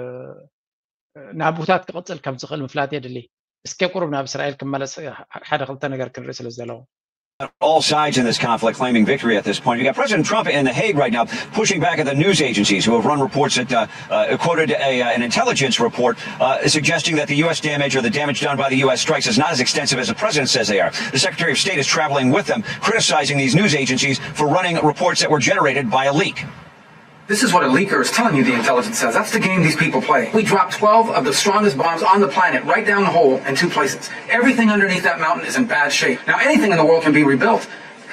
ናብታት ክቕጽል ከም ዝኽእል ምፍላጥ የድሊ። እስከ ቁሩብ ናብ እስራኤል ክመለስ፣ አ፣ ሓደ ክልተ ነገር ክንርኢ ስለ ዘለዎ። All sides in this conflict claiming victory at this point. You got President Trump in The Hague right now pushing back at the news agencies who have run reports that uh, uh, quoted a, uh, an intelligence report uh, suggesting that the U S damage or the damage done by the U S strikes is not as extensive as the president says they are. The Secretary of State is traveling with them, criticizing these news agencies for running reports that were generated by a leak. This is what a leaker is telling you the intelligence says. That's the game these people play. We dropped twelve of the strongest bombs on the planet right down the hole in two places. Everything underneath that mountain is in bad shape. Now, anything in the world can be rebuilt,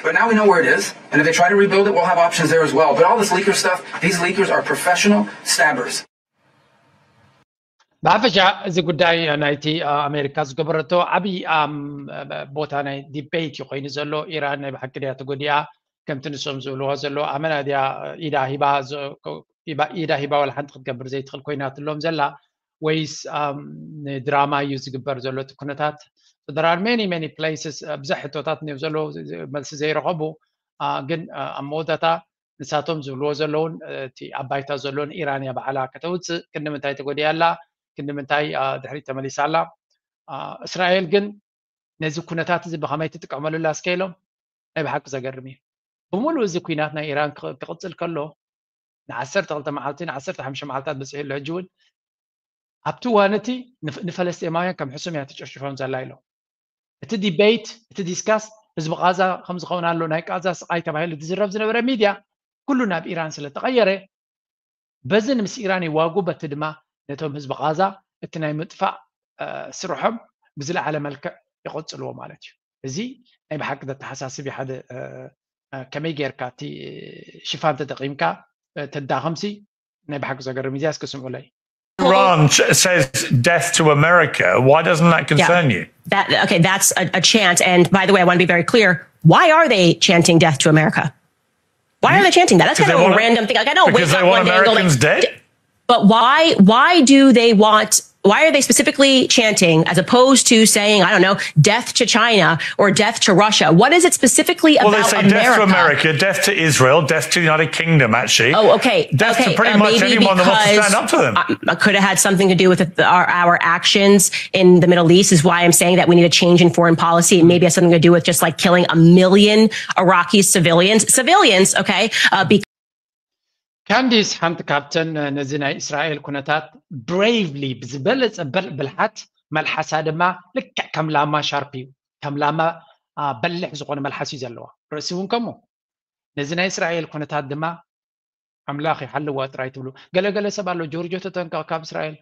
but now we know where it is. And if they try to rebuild it, we'll have options there as well. But all this leaker stuff, these leakers are professional stabbers. ብሓፈሻ እዚ ጉዳይ ናይቲ፣ አ፣ ኣሜሪካ ዝገበረቶ ዓብዪ፣ ኣም፣ ቦታ ናይ ዲቤት እዩ ኮይኑ ዘሎ። ኢራን ናይ ብሓቂ ድያ ተጎዲኣ? ከምቲ ንሶም ዝብልዎ ዘሎ ኣመና ድያ ኢዳ ሂባ ዝ-፣ ኢባ-፣ ኢዳ ሂባ ዋላ ሓንቲ ክትገብር ዘይትኽእል ኮይናትሎም ዘላ? ወይስ፣ ኣም፣ ንድራማ እዩ ዝግበር ዘሎ እቲ ኩነታት? So there are many, many places፣ አ፣ ብዙሕ ሕቶታት እዮም ዘለዉ፣ ዝ-፣ ዝ-፣ መልሲ ዘይረኸቡ። አ፣ ግን፣ አ፣ ኣብ መወዳእታ ንሳቶም ዝብልዎ ዘለውን፣ አ፣ እቲ ኣብ ባይታ ዘሎ ንኢራን እያ ባዕላ ከተውፅእ። ክንዲ ምንታይ ተጎዲኣ ኣላ? ክንዲ ምንታይ፣ አ፣ ድሕሪት ተመሊሳ ኣላ? አ፣ እስራኤል ግን ነዚ ኩነታት እዚ ብኸመይ ትጥቀመሉ ኣላ እስከ ኢሎም፣ ናይ ብሓቂ ዘገርም እዩ። ብምሉእ እዚ ኩናት ናይ ኢራን ክቕ-፣ ክቕጽል ከሎ፣ ንዓሰርተ ክልተ መዓልቲ፣ ንዓሰርተ ሓሙሽተ መዓልታት በጺሑ ኣሎ። ሕጂ እውን ኣብቲ እዋን እቲ ንፍ-፣ ንፈለስጤማውያን ከም ሕሱም እያ ትጭፍጭፎም ዘላ ኢሎም። እቲ ዲቤት፣ እቲ ዲስካስ ህዝቢ ቃዛ ከም ዝኸውን ኣሎ፣ ናይ ቃዛ ስቓይ ተባሂሉ ዝዝረብ ዝነበረ ሚድያ ኩሉ ናብ ኢራን ስለ ተቐየረ፣ በዚ ንምስ ኢራን ይዋጉ፣ በቲ ድማ ነቶም ህዝቢ ቃዛ እቲ ናይ ምጥፋእ፣ እ፣ ስርሖም ብዝለዓለ መልክዕ ይቐጽልዎ ማለት እዩ። እዚ ናይ ብሓቂ ዘተሓሳስብ እዩ። ሓደ፣ እ፣ ከመይ ጌርካ እቲ ሽፋን ተጠቂምካ ተዳኸምሲ ናይ ብሓቂ ዘገርም እዚያ እስከ ስምዑለይ። Iran says death to America. Why doesn't that concern yeah. you? That, okay, that's a, a chant. And by the way, I want to be very clear. Why are they chanting death to America? Why are they chanting that? That's kind of a random thing. Like, I know because they want Americans dead. But why? Why do they want? Why are they specifically chanting as opposed to saying, I don't know, death to China or death to Russia? What is it specifically well, about they say America? Death to America, death to Israel, death to the United Kingdom, actually. Oh, okay. Death okay. to pretty uh, much maybe anyone that wants to because stand up to them. I, I could have had something to do with the, our, our actions in the Middle East is why I'm saying that we need a change in foreign policy. It maybe has something to do with just like killing a million Iraqi civilians. Civilians, okay? Uh, because ካንዲስ ሓንቲ ካብተን ነዚ ናይ እስራኤል ኩነታት ብሬቭሊ ብዝበለፀ በል- ብልሓት መልሓሳ ድማ ልክዕ ከም ላማ ሻርፕ እዩ። ከም ላማ አ፣ በልሕ ዝኾነ መልሓስ እዩ ዘለዋ። ርእሲ እውን ከምኡ። ነዚ ናይ እስራኤል ኩነታት ድማ ኣምላኽ ይሓልዋ ጥራይ ትብሉ። ገለገለ ሰብ ኣሎ ጆርጆ ተጠንቀቕ ካብ እስራኤል።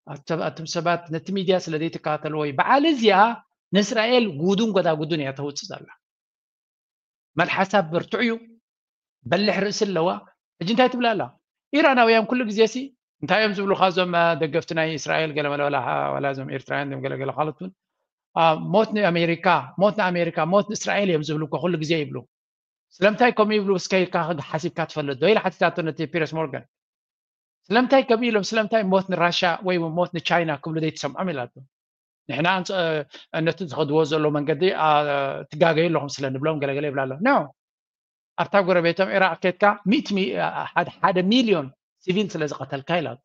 ኣተ- ኣቱም ሰባት ነቲ ሚድያ ስለ ዘይትከታተልዎ እዩ። በዓል እዚኣ ንእስራኤል ጉዱን ጎዳጉዱን እያ ተውፅእ ዘላ። መልሓሳ ብርቱዕ እዩ። በልሕ ርእሲ ኣለዋ። ሕጂ እንታይ ትብል ኣላ? ኢራናውያን ኩሉ ግዜ ሲ እንታይ እዮም ዝብሉኻ እዞም አ፣ ደገፍቲ ናይ እስራኤል ገለ መለ ዋላ ዋላ እዞም ኤርትራውያን እዮም ገለገለ ካልኦት እውን አ፣ ሞት ንኣሜሪካ ሞት ንኣሜሪካ ሞት ንእስራኤል እዮም ዝብሉ እኮ ኩሉ ግዜ ይብሉ። ስለምንታይ ከምኡ ይብሉ እስከ ኢልካ ሓሲብካ ትፈልጥ ዶ ኢላ ሓቲታቶ ነቲ ፒረስ ሞርጋን። ስለምንታይ ከምኡ ኢሎም ስለምንታይ ሞት ንራሻ ወይ እውን ሞት ንቻይና ክብሉ ዘይትሰምዖም ኢላቶ። ንሕና ኣንፅ- እ፣ ነቲ ዝኸድዎ ዘሎ መንገዲ አ፣ ትጋገዩ ኣለኹም ስለ ንብሎም ገለገለ ይብላ ኣሎ። ኖ ኣብታ ጎረቤቶም ኢራቅ ኬድካ ሚእቲ ሚ- አ፣ ሓደ- ሓደ ሚልዮን ሲቪል ስለ ዝቐተልካ ኢላቶ።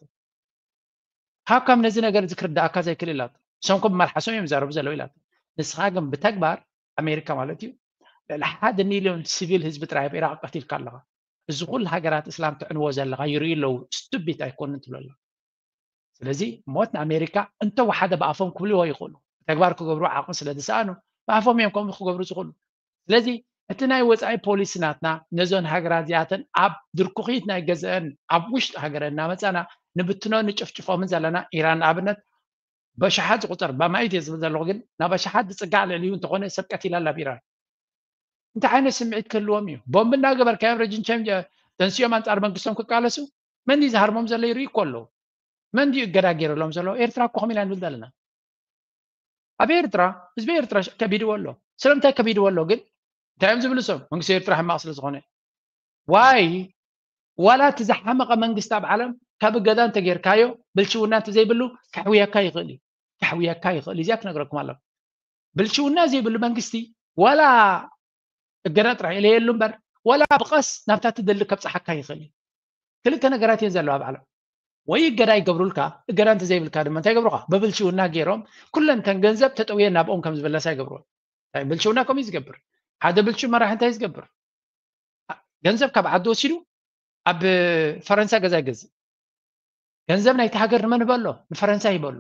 ሃብካም ነዚ ነገር እዚ ክርዳእካ ዘይክእል ኢላቶ። እሶም ከም መልሓሶም እዮም ይዛረቡ ዘለዉ ኢላቶ። ንስኻ ግን ብተግባር ኣሜሪካ ማለት እዩ ልዕሊ ሓደ ሚልዮን ሲቪል ህዝቢ ጥራይ ኣብ ኢራቅ ቀቲልካ ኣለኻ። እዚ ኩሉ ሃገራት እስላም ትዕንዎ ዘለኻ ይርእዩ ኣለዉ። ስቱቢት ኣይኮኑን ትብሎ ኣለኻ። ስለዚ ሞት ንኣሜሪካ እንተወሓደ ብኣፎም ክብልዎ ይኽእሉ። ብተግባር ክገብሩ ዓቕሚ ስለ ዝሰኣኑ ብኣፎም እዮም ከምኡ ክገብሩ ዝኽእሉ። ስለዚ እቲ ናይ ወፃኢ ፖሊሲ ናትና ነዞን ሃገራት እዚኣተን ኣብ ድርኩኺት ናይ ገዘአን ኣብ ውሽጢ ሃገረ እናመፃና ንብትኖ ንጭፍጭፎምን ዘለና ኢራን ንኣብነት በሽሓት ዝቁፀር በማኢት እየ ዝብል ዘለኹ ግን ናብ ኣሽሓት ዝፅጋዕ ልዕሊኡ እንተኾነ ሰብ ቀቲላ ኣላ ኣብ ኢራን እንታይ ዓይነት ስምዒት ክህልዎም እዩ ቦምብ እናገበርካዮም ረጅን ቸንጅ ተንስኦም ኣንፃር መንግስቶም ክቃለሱ መን ዝሃርሞም ዘሎ ይርኢ እኮ ኣለዉ መን ድዩ እገዳ ገይርሎም ዘሎ ኤርትራ እኮ ከምኢና ንብል ዘለና ኣብ ኤርትራ ህዝቢ ኤርትራ ከቢድዎ ኣሎ ስለምንታይ ከቢድዎ ኣሎ ግን እንታይ እዮም ዝብሉ ሰብ መንግስቲ ኤርትራ ሕማቕ ስለ ዝኾነ ዋይ ዋላ እቲ ዝሓመቐ መንግስቲ ኣብ ዓለም ካብ እገዳ እንተጌርካዮ ብልሽውና እንተዘይብሉ ከሕውየካ ይኽእል እዩ ከሕውየካ ይኽእል እዚኣ ክነግረኩም ኣለኩ ብልሽውና ዘይብሉ መንግስቲ ዋላ እገዳ ጥራሕ ኢለየሉ እምበር ዋላ ብቐስ ናብታ ትደሊ ከብፅሓካ ይኽእል እዩ ክልተ ነገራት እየን ዘለዋ ኣብ ዓለም ወይ እገዳ ይገብሩልካ እገዳ እንተዘይብልካ ድማ እንታይ ይገብሩካ ብብልሽውና ገይሮም ኩለን ተን ገንዘብ ተጠውየ ናብኦም ከም ዝበለሳ ይገብርዎ ብልሽውና ከምኡ ዝገብር ሓደ ብልሽው መራሒ እንታይ ዝገብር ገንዘብ ካብ ዓዲ ወሲዱ ኣብ ፈረንሳ ገዛ ይገዝእ ገንዘብ ናይቲ ሃገር ንመን ህበሎ ንፈረንሳ ይበሎ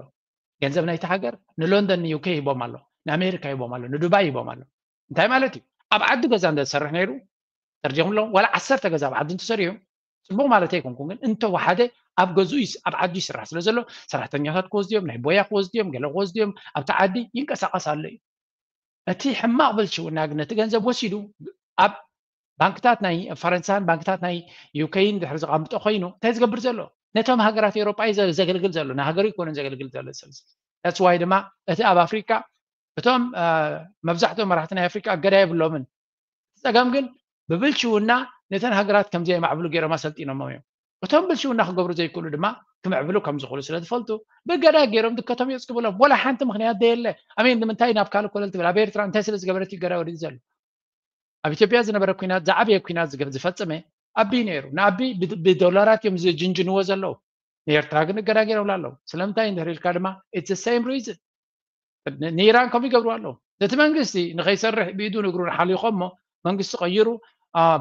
ገንዘብ ናይቲ ሃገር ንሎንደን ንዩኬ ሂቦም ኣሎ ንኣሜሪካ ሂቦም ኣሎ ንዱባይ ሂቦም ኣሎ እንታይ ማለት እዩ ኣብ ዓዲ ገዛ እንተሰርሕ ነይሩ ተርጀምሎም ዋላ ዓሰርተ ገዛ ኣብ ዓዲ እንተሰሪሑ ፅቡቅ ማለት ኣይኮንኩን ግን እንተወሓደ ኣብ ገዝኡ ኣብ ዓዲ ይስራሕ ስለ ዘሎ ሰራሕተኛታት ክወስድዮም ናይ ቦያ ክወስድዮም ገለ ክወስድዮም ኣብቲ ዓዲ ይንቀሳቀስ ኣሎ እዩ እቲ ሕማቕ ብልሽውና ግን ነቲ ገንዘብ ወሲዱ ኣብ ባንክታት ናይ ፈረንሳን ባንክታት ናይ ዩኬይን ድሕሪ ዝቐምጦ ኮይኑ እንታይ ዝገብር ዘሎ ነቶም ሃገራት ኤሮጳ እዩ ዘገልግል ዘሎ ንሃገሩ ይኮነን ዘገልግል ዘሎ ሰብዚ that's why ድማ እቲ ኣብ ኣፍሪካ እቶም መብዛሕትኦም መራሕቲ ናይ ኣፍሪካ እገዳ የብሎምን ፀገም ግን ብብልሽውና ነተን ሃገራት ከምዚ የማዕብሉ ገይሮም ኣሰልጢኖሞም እዮም እቶም ብልሽውና ክገብሩ ዘይክእሉ ድማ ክምዕብሉ ከም ዝኽእሉ ስለ ዝፈልጡ ብእገዳ ገይሮም ድከቶም የፅግብሎም ወላ ሓንቲ ምክንያት ዘየለ ኣሜን ንምንታይ ናብ ካልእ ኮለል ትብል ኣብ ኤርትራ እንታይ ስለ ዝገበረት ይገዳ ወዲኡ ዘሎ ኣብ ኢትዮጵያ ዝነበረ ኩናት ዝዓበየ ኩናት ዝፈፀመ ኣቢ ነይሩ ንኣቢ ብዶላራት እዮም ዝጅንጅንዎ ዘለዉ ንኤርትራ ግን እገዳ ገይሮምላ ኣለዉ ስለምንታይ እንድሕር ኢልካ ድማ it's same reason ንኢራን ከምኡ ይገብሩ ኣለዉ ነቲ መንግስቲ ንኸይሰርሕ ብኢዱ ንግሩ ንሓሊኾ እሞ መንግስቲ ቀይሩ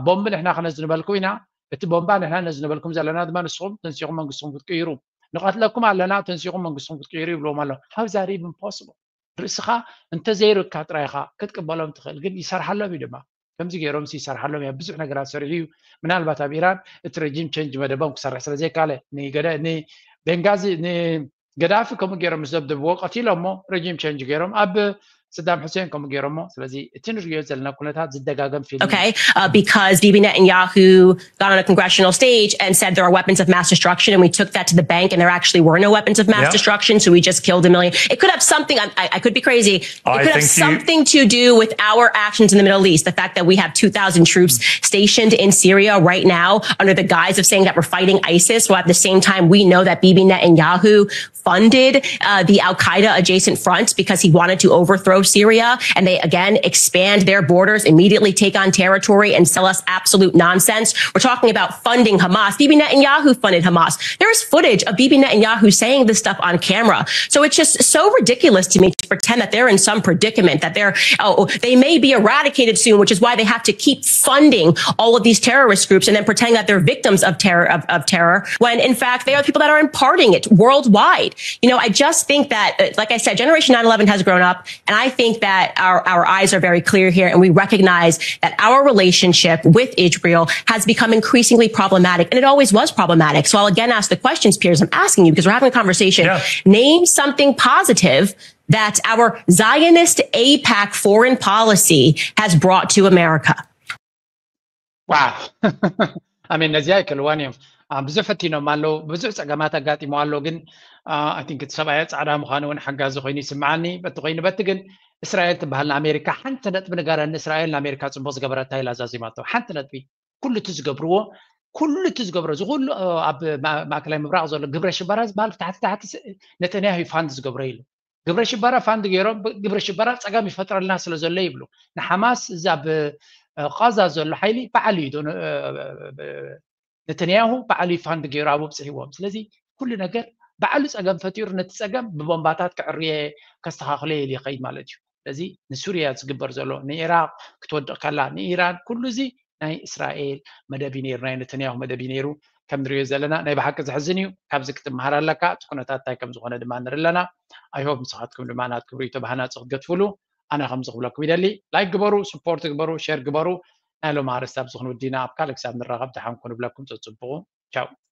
ቦምብ ንሕና ክነዝንበልኩም ኢና እቲ ቦምባ ንሕና ነዝንበልኩም ዘለና ድማ ንስኹም ተንሲኹም መንግስትኹም ክትቅይሩ ንቐትለኩም ኣለና ተንሲኹም መንግስትኹም ክትቅይሩ ይብልዎም ኣሎ how is that even possible ርእስኻ እንተዘይርካ ጥራይኻ ክትቅበሎም ትኽእል ግን ይሰርሓሎም እዩ ድማ ከምዚ ገይሮም ይሰርሓሎም እያ ብዙሕ ነገራት ሰሪሑ እዩ ምናልባት ኣብ ኢራን እቲ regime change መደቦም ክሰርሕ ስለ ዘይካለ ንገደ ንቤንጋዚ ንገዳፊ ከምኡ ገይሮም ምስ ደብደብዎ ቀቲሎሞ regime change ገይሮም ኣብ ስዳም ሕሴን ከምኡ ገይሮሞ። ስለዚ እቲ ንሪዮ ዘለና ኩነታት ዝደጋገም ፊልም okay uh, because Bibi Netanyahu got on a congressional stage and said there are weapons of mass destruction, and we took that to the bank, and there actually were no weapons of mass Yeah. destruction, so we just killed a million. It could have something. I, I could be crazy. It I could have think you- something to do with our actions in the Middle East. The fact that we have two thousand troops stationed in Syria right now under the guise of saying that we're fighting ISIS, while at the same time we know that Bibi Netanyahu funded uh, the Al Qaeda adjacent front because he wanted to overthrow Syria. And they again expand their borders, immediately take on territory, and sell us absolute nonsense. We're talking about funding Hamas. Bibi Netanyahu funded Hamas. There is footage of Bibi Netanyahu saying this stuff on camera. So it's just so ridiculous to me to pretend that they're in some predicament, that they're, oh, they may be eradicated soon, which is why they have to keep funding all of these terrorist groups and then pretending that they're victims of terror, of, of terror, when in fact they are the people that are imparting it worldwide. You know, I just think that, uh, like I said, Generation nine eleven has grown up, and I think that our, our eyes are very clear here, and we recognize that our relationship with Israel has become increasingly problematic, and it always was problematic. So I'll again ask the questions, Piers. I'm asking you because we're having a conversation. Yeah. Name something positive that our Zionist AIPAC foreign policy has brought to America. ዋው ኣሜን። ነዚኣ ኣይከልዋን እዮም። ብዙሕ ፈቲኖም ኣለዉ፣ ብዙሕ ፀገማት ኣጋጢሞ ኣሎ። ግን ኣይ ቲንክ እቲ ሰብኣይ ፃዕዳ ምዃኑ እውን ሓጋዚ ኮይኑ ይስምዓኒ። በቲ ኮይኑ በቲ ግን እስራኤል ትበሃል ንኣሜሪካ ሓንቲ ነጥቢ ንገረኒ። እስራኤል ንኣሜሪካ ፅቡቅ ዝገበረታ ኢላ ዛዚማቶ ሓንቲ ነጥቢ። ኩሉ እቲ ዝገብርዎ ኩሉ እቲ ዝገብሮ እዚ ኩሉ ኣብ ማእከላይ ምብራቅ ዘሎ ግብረ ሽበራ ዝበሃል ታሕቲ ታሕቲ ነተንያሁ ፋንድ ዝገብሮ ኢሉ ግብረ ሽበራ ፋንድ ገይሮም ግብረ ሽበራ ፀገም ይፈጥረልና ስለ ዘሎ ይብሉ። ንሓማስ እዚ ኣብ ቃዛ ዘሎ ሓይሊ በዓሉ እዩ ነተንያሁ በዓሉ ፋንድ ገይሩ ኣብ ብፅሕዎም። ስለዚ ኩሉ ነገር በዓሉ ፀገም ፈጢሩ ነቲ ፀገም ብቦምባታት ክዕርየ ከስተኻኽሎ ይል ይኸይድ ማለት እዩ። ስለዚ ንሱርያ ዝግበር ዘሎ ንኢራቅ ክትወድቕ ከላ ንኢራን ኩሉ እዚ ናይ እስራኤል መደብ እዩ ነይሩ፣ ናይ ነተንያሁ መደብ እዩ ነይሩ። ከም ንሪኦ ዘለና ናይ ብሓቂ ዘሕዝን እዩ። ካብዚ ክትመሃር ኣለካ። እቲ ኩነታት እንታይ ከም ዝኾነ ድማ ንርኢ ኣለና። ኣይሆብ ንስኻትኩም ድማ ናትኩም ርእይቶ ብሃናፂ ክትገትፍሉ ኣነ ከምዚ ክብለኩም ይደሊ። ላይክ ግበሩ፣ ስፖርት ግበሩ፣ ሼር ግበሩ። ናይ ሎም ኣርስታ ኣብዚ ክንውዲና ኣብ ካልእ ክሳብ ንራኸብ ደሓን ኩኑ ብለኩም። ፀፅብቑ። ቻው።